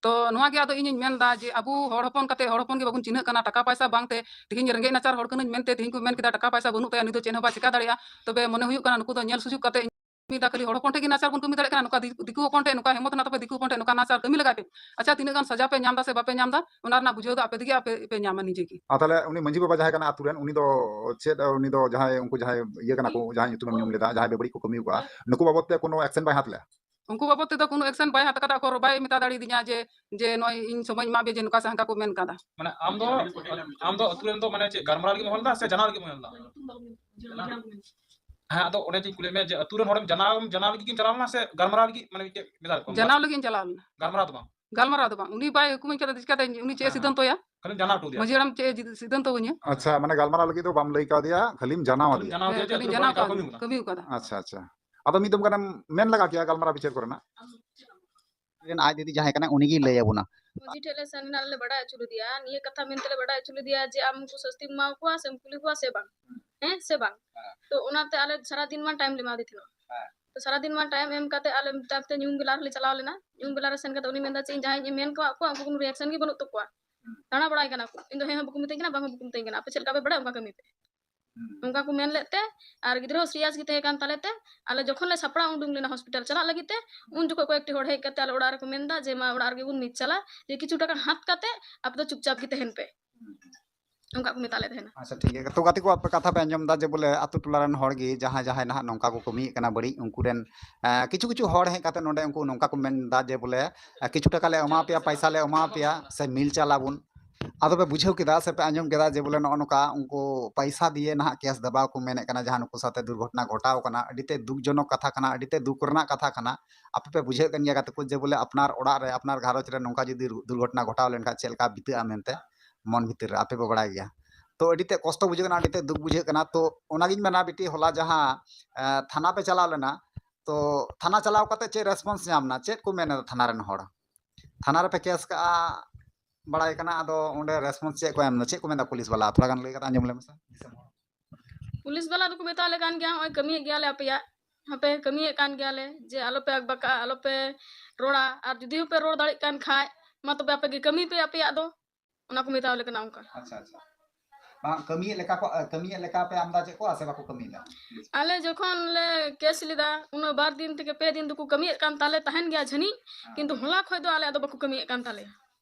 ᱛᱚ, ᱱᱚᱣᱟ ᱜᱮ ᱟᱫᱚ ᱤᱧᱤᱧ ᱢᱮᱱᱫᱟ ᱡᱮ ᱟᱵᱚ ᱦᱚᱲ ᱦᱚᱯᱚᱱ ᱠᱟᱛᱮ ᱦᱚᱲ ᱦᱚᱯᱚᱱ ᱜᱮ ᱵᱟᱵᱚᱱ ᱪᱤᱱᱦᱟᱹᱜ ᱠᱟᱱᱟ, ᱴᱟᱠᱟ ᱯᱟᱭᱥᱟ ᱵᱟᱝᱛᱮ ᱛᱮᱦᱮᱧ ᱨᱮᱸᱜᱮᱡ ᱱᱟᱪᱟᱨ ᱦᱚᱲ ᱠᱟᱹᱱᱟᱹᱧ ᱢᱮᱱᱛᱮ ᱛᱮᱦᱮᱧ ᱠᱚ ᱢᱮᱱ ᱠᱮᱫᱟ ᱴᱟᱠᱟ ᱯᱟᱭᱥᱟ ᱵᱟᱹᱱᱩᱜ ᱛᱟᱭᱟ, ᱱᱩᱭ ᱫᱚ ᱪᱮᱫ ᱦᱚᱸ ᱵᱟᱭ ᱪᱮᱠᱟ ᱫᱟᱲᱮᱭᱟᱜᱼᱟ᱾ ᱛᱚᱵᱮ ᱢᱚᱱᱮ ᱦᱩᱭᱩᱜ ᱠᱟᱱᱟ ᱱᱩᱠᱩ ᱫᱚ ᱧᱮᱞ ᱥᱩᱡᱩᱜ ᱠᱟᱛᱮ ᱠᱟᱹᱢᱤᱭᱮᱫᱟ, ᱠᱷᱟᱹᱞᱤ ᱦᱚᱲ ᱦᱚᱯᱚᱱ ᱴᱷᱮᱱ ᱜᱮ ᱱᱟᱪᱟᱨ ᱵᱚᱱ ᱠᱟᱹᱢᱤ ᱫᱟᱲᱮᱭᱟᱜ ᱠᱟᱱᱟ, ᱱᱚᱝᱠᱟ ᱫᱤ-, ᱫᱤᱠᱩ ᱦᱚᱯᱚᱱ ᱴᱷᱮᱱ ᱱᱚᱝᱠᱟ ᱦᱤᱢᱢᱚᱛ ᱦᱮᱱᱟᱜ ᱛᱟᱯᱮ, ᱫᱤᱠᱩ ᱦᱚᱯᱚᱱ ᱴᱷᱮᱱ ᱱᱚᱝᱠᱟ ᱱᱟᱪᱟᱨ ᱠᱟᱹᱢᱤ ᱞᱟᱜᱟᱭ ᱯᱮ᱾ ᱟᱪᱪᱷᱟ, ᱛᱤᱱᱟᱹᱜ ᱜᱟᱱ ᱥᱟᱡᱟ ᱯᱮ ᱧᱟᱢ ᱮᱫᱟ ᱥᱮ ᱵᱟᱯᱮ ᱧᱟᱢ ᱮᱫᱟ, ᱚᱱᱟ ᱨᱮᱱᱟᱜ ᱵᱩᱡᱷᱟᱹᱣ ᱫᱚ ᱟᱯᱮ ᱛᱮᱜᱮ ᱟᱯᱮ ᱯᱮ ᱧᱟᱢᱟ ᱱᱤᱡᱮ ᱜᱮ᱾ ᱟᱨ ᱛᱟᱦᱞᱮ ᱩᱱᱤ ᱢᱟᱹᱡᱷᱤ ᱵᱟᱵᱟ ᱡᱟᱦᱟᱸᱭ ᱠᱟᱱᱟ ᱟᱛᱩ ᱨᱮᱱ, ᱩᱱᱤ ᱫᱚ ᱪᱮᱫ, ᱩᱱᱤ ᱫᱚ ᱡᱟᱦᱟᱸᱭ, ᱩᱱᱠᱩ ᱡᱟᱦᱟᱸᱭ ᱤᱭᱟᱹ ᱠᱟᱱᱟ ᱠᱚ, ᱡᱟᱦᱟᱸᱭ ᱧᱩᱛᱩᱢᱮᱢ ᱧᱩᱢ ᱞᱮᱫᱟ, ᱡᱟᱦᱟᱸᱭ ᱵᱮᱵᱟᱹᱲᱤᱡ ᱠᱚ ᱠᱟᱹᱢᱤ ᱟᱠᱟᱫᱼᱟ, ᱱᱩᱠᱩ ᱵᱟᱵᱚᱫ ᱛᱮ ᱠᱳᱱᱳ action ᱵᱟᱭ ᱦᱟᱛᱟᱣ ᱞᱮᱫᱼᱟ? ᱩᱱᱠᱩ ᱵᱟᱵᱚᱫ ᱛᱮᱫᱚ ᱠᱳᱱᱳ action ᱵᱟᱭ ᱦᱟᱛᱟᱣ ᱠᱟᱫᱟ, ᱟᱠᱚ ᱵᱟᱭ ᱢᱮᱛᱟ ᱫᱟᱲᱮᱭᱟᱫᱤᱧᱟ ᱡᱮ, ᱡᱮ ᱱᱚᱜᱼᱚᱭ ᱤᱧ ᱥᱚᱢᱚᱭ ᱮᱢᱟ ᱯᱮ ᱡᱮ ᱱᱚᱝᱠᱟ ᱥᱮ ᱦᱟᱱᱠᱟ ᱠᱚ ᱢᱮᱱ ᱠᱟᱫᱟ᱾ ᱢᱟᱱᱮ ᱟᱢ ᱫᱚ, ᱟᱢ ᱫᱚ ᱟᱹᱛᱩ ᱨᱮᱱ ᱫᱚ ᱢᱟᱱᱮ ᱪᱮᱫ ᱜᱟᱞᱢᱟᱨᱟᱣ ᱞᱟᱹᱜᱤᱫ ᱮᱢ ᱦᱚᱦᱚ ᱞᱮᱫᱟ ᱥᱮ ᱡᱟᱱᱟᱣ ᱞᱟᱹᱜᱤᱫ ᱮᱢ ᱦᱚᱦᱚ ᱞᱮᱫᱟ? ᱦᱮᱸ, ᱟᱫᱚ ᱚᱸᱰᱮ ᱪᱮᱫ ᱤᱧ ᱠᱩᱞᱤᱭᱮᱫ ᱢᱮᱭᱟ ᱡᱮ ᱟᱹᱛᱩ ᱨᱮᱱ ᱦᱚᱲᱮᱢ ᱡᱟᱱᱟᱣ, ᱡᱟᱱᱟᱣ ᱞᱟᱹᱜᱤᱫ ᱜᱮᱢ ᱪᱟᱞᱟᱣ ᱞᱮᱱᱟ ᱥᱮ ᱜᱟᱞᱢᱟᱨᱟᱣ ᱞᱟᱹᱜᱤᱫ, ᱢᱟᱱᱮ ᱢᱤᱫᱴᱮᱡ ᱵᱷᱮᱜᱟᱨ ᱠᱚ? ᱡᱟᱱᱟᱣ ᱞᱟᱹᱜᱤᱫ ᱤᱧ ᱪᱟᱞᱟᱣ ᱞᱮᱱᱟ᱾ ᱜᱟᱞᱢᱟᱨᱟᱣ ᱫᱚ ᱵᱟᱝ? ᱜᱟᱞᱢᱟᱨᱟᱣ ᱫᱚ ᱵᱟᱝ, ᱩᱱᱤ ᱵᱟᱭ ᱦᱩᱠᱩᱢᱟᱹᱧ ᱠᱟᱱᱟ ᱪᱤᱠᱟᱹᱛᱮ ᱤᱧ, ᱩᱱᱤ ᱪᱮᱫ ᱮ ᱦᱮᱸ, ᱦᱮᱸ᱾ ᱥᱤᱫᱽᱫᱷᱟᱱᱛᱚᱭᱟ? ᱠᱷᱟᱹᱞᱤᱢ ᱡᱟᱱᱟᱣ ᱦᱚᱴᱚ ᱟᱫᱮᱭᱟ? ᱢᱟᱹᱡᱷᱤ ᱦᱟᱲᱟᱢ ᱪᱮᱫ ᱮ ᱡᱤ-, ᱥᱤᱫᱽᱫᱷᱟᱱᱛᱚ ᱟᱹᱧᱟ? ᱟᱪᱪᱷᱟ, ᱢᱟᱱᱮ ᱜᱟᱞᱢᱟᱨᱟᱣ ᱞᱟᱹᱜᱤᱫ ᱫᱚ ᱵᱟᱢ ᱞᱟᱹᱭ ᱠᱟᱣᱫᱮᱭᱟ, ᱠᱷᱟᱹᱞᱤᱢ ᱡᱟᱱᱟᱣ ᱠᱷᱟᱹᱞᱤᱢ ᱟᱫᱮᱭᱟ? ᱡᱟᱱᱟᱣ ᱦᱮᱸ, ᱟᱫᱮᱭᱟ ᱡᱮ ᱠᱷᱟᱹᱞᱤᱧ ᱟᱹᱛᱩ ᱨᱮ ᱡᱟᱱᱟᱣ ᱵᱟᱹᱲᱤᱡ ᱠᱟᱹᱢᱤ ᱠᱟᱣᱫᱮᱭᱟ, ᱠᱟᱹᱢᱤ ᱠᱟᱱᱟ᱾ ᱠᱟᱹᱢᱤ ᱠᱟᱫᱟ᱾ ᱟᱪᱪᱷᱟ, ᱟᱪᱪᱷᱟ᱾ ᱟᱫᱚ ᱢᱤᱫ ᱫᱚᱢ ᱜᱟᱱᱮᱢ ᱢᱮᱱ ᱞᱟᱜᱟ ᱠᱮᱭᱟ ᱜᱟᱞᱢᱟᱨᱟᱣ ᱵᱤᱪᱟᱹᱨ ᱠᱚᱨᱮᱱᱟᱜ? ᱨᱮᱱ ᱟᱡ ᱫᱤᱫᱤ ᱡᱟᱦᱟᱸᱭ ᱠᱟᱱᱟᱭ, ᱩᱱᱤ ᱜᱮᱭ ᱞᱟᱹᱭ ᱟᱵᱚᱱᱟ᱾ ᱢᱟᱹᱡᱷᱤ ᱴᱷᱮᱡ ᱞᱮ ᱥᱮᱱ ᱮᱱᱟ, ᱟᱞᱮ ᱞᱮ ᱵᱟᱰᱟᱭ ᱦᱚᱪᱚ ᱞᱮᱫᱮᱭᱟ, ᱱᱤᱭᱟᱹ ᱠᱟᱛᱷᱟ ᱢᱮᱱᱛᱮ ᱞᱮ ᱵᱟᱰᱟᱭ ᱦᱚᱪᱚ ᱞᱮᱫᱮᱭᱟ ᱡᱮ ᱟᱢ ᱩᱱᱠᱩ ᱥᱟᱹᱥᱛᱤᱢ ᱮᱢᱟ ᱠᱚᱣᱟ ᱥᱮᱢ ᱠᱩᱞᱤ ᱠᱚᱣᱟ ᱥᱮ ᱵᱟᱝ? ᱦᱮᱸ ᱥᱮ ᱵᱟᱝ? ᱦᱮᱸ᱾ ᱛᱚ ᱚᱱᱟᱛᱮ ᱟᱞᱮ ᱥᱟᱨᱟ ᱫᱤᱱ ᱢᱟ time ᱞᱮ ᱮᱢᱟᱣᱟᱫᱮ ᱛᱟᱦᱮᱱᱟ᱾ ᱦᱮᱸ᱾ ᱛᱚ ᱥᱟᱨᱟ ᱫᱤᱱ ᱢᱟ time ᱮᱢ ᱠᱟᱛᱮ ᱟᱞᱮ ᱛᱟᱭᱚᱢ ᱛᱮ ᱧᱩᱦᱩᱢ ᱵᱮᱞᱟ ᱨᱮᱞᱮ ᱪᱟᱞᱟᱣ ᱞᱮᱱᱟ᱾ ᱧᱩᱦᱩᱢ ᱵᱮᱞᱟ ᱨᱮ ᱥᱮᱱ ᱠᱟᱛᱮ ᱩᱱᱤ ᱢᱮᱱᱫᱟ ᱪᱮᱫ ᱤᱧ ᱡᱟᱦᱟᱸᱭ ᱤᱧ ᱢᱮᱱ ᱠᱟᱣᱟᱫ ᱠᱚᱣᱟ ᱩᱱᱠᱩ ᱠᱳᱱᱳ reaction ᱜᱮ ᱵᱟᱹᱱᱩᱜ ᱛᱟᱠᱚᱣᱟ᱾ ᱦᱩᱸ᱾ ᱫᱟᱬᱟ ᱵᱟᱲᱟᱭ ᱠᱟᱱᱟ ᱠᱚ᱾ ᱤᱧ ᱫᱚ ᱦᱮᱸ ᱦᱚᱸ ᱵᱟᱠᱚ ᱢᱤᱛᱟᱹᱧ ᱠᱟᱱᱟ, ᱵᱟᱝ ᱦᱚᱸ ᱵᱟᱠᱚ ᱢᱤᱛᱟᱹᱧ ᱠᱟᱱᱟ᱾ ᱟᱯᱮ ᱪᱮᱫ ᱞᱮᱠᱟ ᱯᱮ ᱵᱟᱲᱟᱭᱟ ᱚᱱᱠᱟ ᱠᱟᱹᱢᱤ ᱯᱮ᱾ ᱦᱩᱸ᱾ ᱚᱱᱠᱟ ᱠᱚ ᱢᱮᱱ ᱞᱮᱫ ᱛᱮ, ᱟᱨ ᱜᱤᱫᱽᱨᱟᱹ ᱦᱚᱸ serious ᱜᱮ ᱛᱟᱦᱮᱸ ᱠᱟᱱ ᱛᱟᱞᱮ ᱛᱮ, ᱟᱞᱮ ᱡᱚᱠᱷᱚᱱ ᱞᱮ ᱥᱟᱯᱲᱟᱣ ᱩᱰᱩᱝ ᱞᱮᱱᱟ hospital ᱪᱟᱞᱟᱜ ᱞᱟᱹᱜᱤᱫ ᱛᱮ, ᱩᱱ ᱡᱚᱠᱷᱚᱱ ᱠᱚᱭᱮᱠᱴᱤ ᱦᱚᱲ ᱦᱮᱡ ᱠᱟᱛᱮ ᱟᱞᱮ ᱚᱲᱟᱜ ᱨᱮᱠᱚ ᱢᱮᱱᱫᱟ ᱡᱮ, "ᱢᱟ ᱚᱲᱟᱜ ᱨᱮᱜᱮ ᱵᱚᱱ meet ᱪᱟᱞᱟᱜ, ᱡᱮ ᱠᱤᱪᱷᱩ ᱴᱟᱠᱟ ᱦᱟᱛ ᱠᱟᱛᱮ ᱟᱯᱮ ᱫᱚ ᱪᱩᱯᱪᱟᱯ ᱜᱮ ᱛᱟᱦᱮᱱ ᱯᱮ᱾" ᱦᱩᱸ᱾ ᱚᱱᱠᱟ ᱠᱚ ᱢᱮᱛᱟ ᱞᱮ ᱛᱟᱦᱮᱱᱟ᱾ ᱟᱪᱪᱷᱟ, ᱴᱷᱤᱠ ᱜᱮᱭᱟ᱾ ᱛᱚ, ᱜᱟᱛᱮ ᱠᱚ, ᱟᱯᱮ ᱠᱟᱛᱷᱟ ᱯᱮ ᱟᱸᱡᱚᱢ ᱮᱫᱟ ᱡᱮ ᱵᱚᱞᱮ ᱟᱛᱳ ᱴᱚᱞᱟ ᱨᱮᱱ ᱦᱚᱲ ᱜᱮ ᱡᱟᱦᱟᱸᱭ ᱡᱟᱦᱟᱸᱭ ᱱᱟᱦᱟᱜ ᱱᱚᱝᱠᱟ ᱠᱚ ᱠᱟᱹᱢᱤᱭᱮᱫ ᱠᱟᱱᱟ ᱵᱟᱹᱲᱤᱡ, ᱩᱱᱠᱩ ᱨᱮᱱ, ᱮᱸ, ᱠᱤᱪᱷᱩ ᱠᱤᱪᱷᱩ ᱦᱚᱲ ᱦᱮᱡ ᱠᱟᱛᱮ ᱱᱚᱰᱮ ᱩᱱᱠᱩ ᱱᱚᱝᱠᱟ ᱠᱚ ᱢᱮᱱ ᱮᱫᱟ ᱡᱮ ᱵᱚᱞᱮ, ᱮᱸ, ᱠᱤᱪᱷᱩ ᱴᱟᱠᱟ ᱞᱮ ᱮᱢᱟ ᱯᱮᱭᱟ, ᱯᱟᱭᱥᱟ ᱞᱮ ᱮᱢᱟ ᱯᱮᱭᱟ, ᱥᱮ ᱢᱤᱞ ᱪᱟᱞ ᱟᱵᱚᱱ᱾ ᱟᱫᱚ ᱯᱮ ᱵᱩᱡᱷᱟᱹᱣ ᱠᱮᱫᱟ ᱥᱮ ᱯᱮ ᱟᱸᱡᱚᱢ ᱠᱮᱫᱟ ᱡᱮ ᱵᱚᱞᱮ ᱱᱚᱜᱼᱚ ᱱᱚᱝᱠᱟ ᱩᱱᱠᱩ ᱯᱟᱭᱥᱟ ᱫᱤᱭᱮ ᱱᱟᱦᱟᱜ ᱠᱮᱥ ᱫᱟᱵᱟᱣ ᱠᱚ ᱢᱮᱱᱮᱫ ᱠᱟᱱᱟ, ᱡᱟᱦᱟᱸ ᱱᱩᱠᱩ ᱥᱟᱶᱛᱮ ᱫᱩᱨᱜᱷᱚᱴᱚᱱᱟ ᱜᱷᱚᱴᱟᱣ ᱠᱟᱱᱟ, ᱟᱹᱰᱤ ᱛᱮ ᱫᱩᱠ ᱡᱚᱱᱚᱠ ᱠᱟᱛᱷᱟ ᱠᱟᱱᱟ, ᱟᱹᱰᱤ ᱛᱮ ᱫᱩᱠ ᱨᱮᱱᱟᱜ ᱠᱟᱛᱷᱟ ᱠᱟᱱᱟ᱾ ᱟᱯᱮ ᱯᱮ ᱵᱩᱡᱷᱟᱹᱣ ᱠᱟᱱ ᱜᱮᱭᱟ ᱜᱟᱛᱮ ᱠᱚ ᱡᱮ ᱵᱚᱞᱮ ᱟᱯᱱᱟᱨ ᱚᱲᱟᱜ ᱨᱮ ᱟᱯᱱᱟᱨ ᱜᱷᱟᱨᱚᱸᱡᱽ ᱨᱮ ᱱᱚᱝᱠᱟ ᱡᱩᱫᱤ ᱨᱩ- ᱫᱩᱨᱜᱷᱚᱴᱚᱱᱟ ᱜᱷᱚᱴᱟᱣ ᱞᱮᱱᱠᱷᱟᱱ ᱪᱮᱫ ᱞᱮᱠᱟ ᱵᱤᱛᱟᱹᱜᱼᱟ ᱢᱮᱱᱛᱮ ᱢᱚᱱ ᱵᱷᱤᱛᱤᱨ ᱨᱮ ᱟᱯᱮ ᱯᱮ ᱵᱟᱲᱟᱭ ᱜᱮᱭᱟ᱾ ᱛᱚ ᱟᱹᱰᱤ ᱛᱮ ᱠᱚᱥᱴᱚ ᱵᱩᱡᱷᱟᱹᱜ ᱠᱟᱱᱟ, ᱟᱹᱰᱤ ᱛᱮ ᱫᱩᱠ ᱵᱩᱡᱷᱟᱹᱜ ᱠᱟᱱᱟ᱾ ᱛᱚ ᱚᱱᱟᱜᱤᱧ ᱢᱮᱱᱟ ᱵᱤᱴᱤ, ᱦᱚᱞᱟ ᱡᱟᱦᱟᱸ ᱮ, ᱛᱷᱟᱱᱟ ᱯᱮ ᱪᱟᱞᱟᱣ ᱞᱮᱱᱟ, ᱛᱚ ᱛᱷᱟᱱᱟ ᱪᱟᱞᱟᱣ ᱠᱟᱛᱮ ᱪᱮᱫ ᱨᱮᱥᱯᱚᱱᱥ ᱧᱟᱢ ᱮᱱᱟ, ᱪᱮᱫ ᱠᱚ ᱢᱮᱱ ᱮᱫᱟ ᱛᱷᱟᱱᱟ ᱨᱮᱱ ᱦᱚᱲ? ᱛᱷᱟᱱᱟ ᱨᱮᱯᱮ ᱠᱮᱥ ᱠᱟᱜᱼᱟ ᱵᱟᱲᱟᱭ ᱠᱟᱱᱟ, ᱟᱫᱚ ᱚᱸᱰᱮ ᱨᱮᱥᱯᱚᱱᱥ ᱪᱮᱫ ᱠᱚ ᱮᱢ ᱮᱫᱟ, ᱪᱮᱫ ᱠᱚ ᱢᱮᱱᱫᱟ ᱯᱩᱞᱤᱥ ᱵᱟᱞᱟ? ᱛᱷᱚᱲᱟ ᱜᱟᱱ ᱞᱟᱹᱭ ᱠᱟᱛᱮ ᱟᱸᱡᱚᱢ ᱞᱮ ᱢᱮᱥᱮ ᱫᱤᱥᱚᱢ ᱦᱚᱲ᱾ ᱯᱩᱞᱤᱥ ᱵᱟᱞᱟ ᱫᱚᱠᱚ ᱢᱮᱛᱟᱣ ᱞᱮ ᱠᱟᱱ ᱜᱮᱭᱟ, "ᱱᱚᱜᱼᱚᱭ ᱠᱟᱹᱢᱤᱭᱮᱫ ᱜᱮᱭᱟᱞᱮ ᱟᱯᱮᱭᱟᱜ, ᱦᱟᱯᱮ ᱠᱟᱹᱢᱤᱭᱮᱫ ᱠᱟᱱ ᱜᱮᱭᱟᱞᱮ, ᱡᱮ ᱟᱞᱚᱯᱮ ᱟᱠᱵᱟᱠᱟᱜᱼᱟ, ᱟᱞᱚᱯᱮ ᱨᱚᱲᱟ, ᱟᱨ ᱡᱩᱫᱤ ᱦᱚᱸᱯᱮ ᱨᱚᱲ ᱫᱟᱲᱮᱭᱟᱜ ᱠᱟᱱ ᱠᱷᱟᱡ ᱢᱟ ᱛᱚᱵᱮ ᱟᱯᱮ ᱜᱮ ᱠᱟᱹᱢᱤ ᱯᱮ ᱟᱯᱮᱭᱟᱜ ᱫᱚ", ᱚᱱᱟ ᱠᱚ ᱢᱮᱛᱟᱣ ᱞᱮ ᱠᱟᱱᱟ ᱚᱱᱠᱟ᱾ ᱟᱪᱪᱷᱟ, ᱟᱪᱪᱷᱟ᱾ ᱵᱟᱝ, ᱠᱟᱹᱢᱤᱭᱮᱫ ᱞᱮᱠᱟ ᱠᱚ, ᱠᱟᱹᱢᱤᱭᱮᱫ ᱞᱮᱠᱟ ᱯᱮ ᱟᱢᱫᱟ ᱪᱮᱫ ᱠᱚ, ᱥᱮ ᱵᱟᱠᱚ ᱠᱟᱹᱢᱤᱭᱮᱫᱟ? ᱟᱞᱮ ᱡᱚᱠᱷᱚᱱ ᱞᱮ ᱠᱮᱥ ᱞᱮᱫᱟ, ᱩᱱᱟᱹᱜ ᱵᱟᱨ ᱫᱤᱱ ᱛᱷᱮᱠᱮ ᱯᱮ ᱫᱤᱱ ᱫᱚᱠᱚ ᱠᱟᱹᱢᱤᱭᱮᱫ ᱠᱟᱱ ᱛᱟᱞᱮ ᱛᱟᱦᱮᱱ ᱜᱮᱭᱟ ᱡᱟᱹᱱᱤᱡ, ᱦᱮᱸ᱾ ᱠᱤᱱᱛᱩ ᱦᱚᱞᱟ ᱠᱷᱚᱡ ᱫᱚ ᱟᱞᱮᱭᱟᱜ ᱫᱚ ᱵᱟᱠᱚ ᱠᱟᱹᱢᱤᱭᱮᱫ ᱠᱟᱱ ᱛᱟᱞᱮᱭᱟ᱾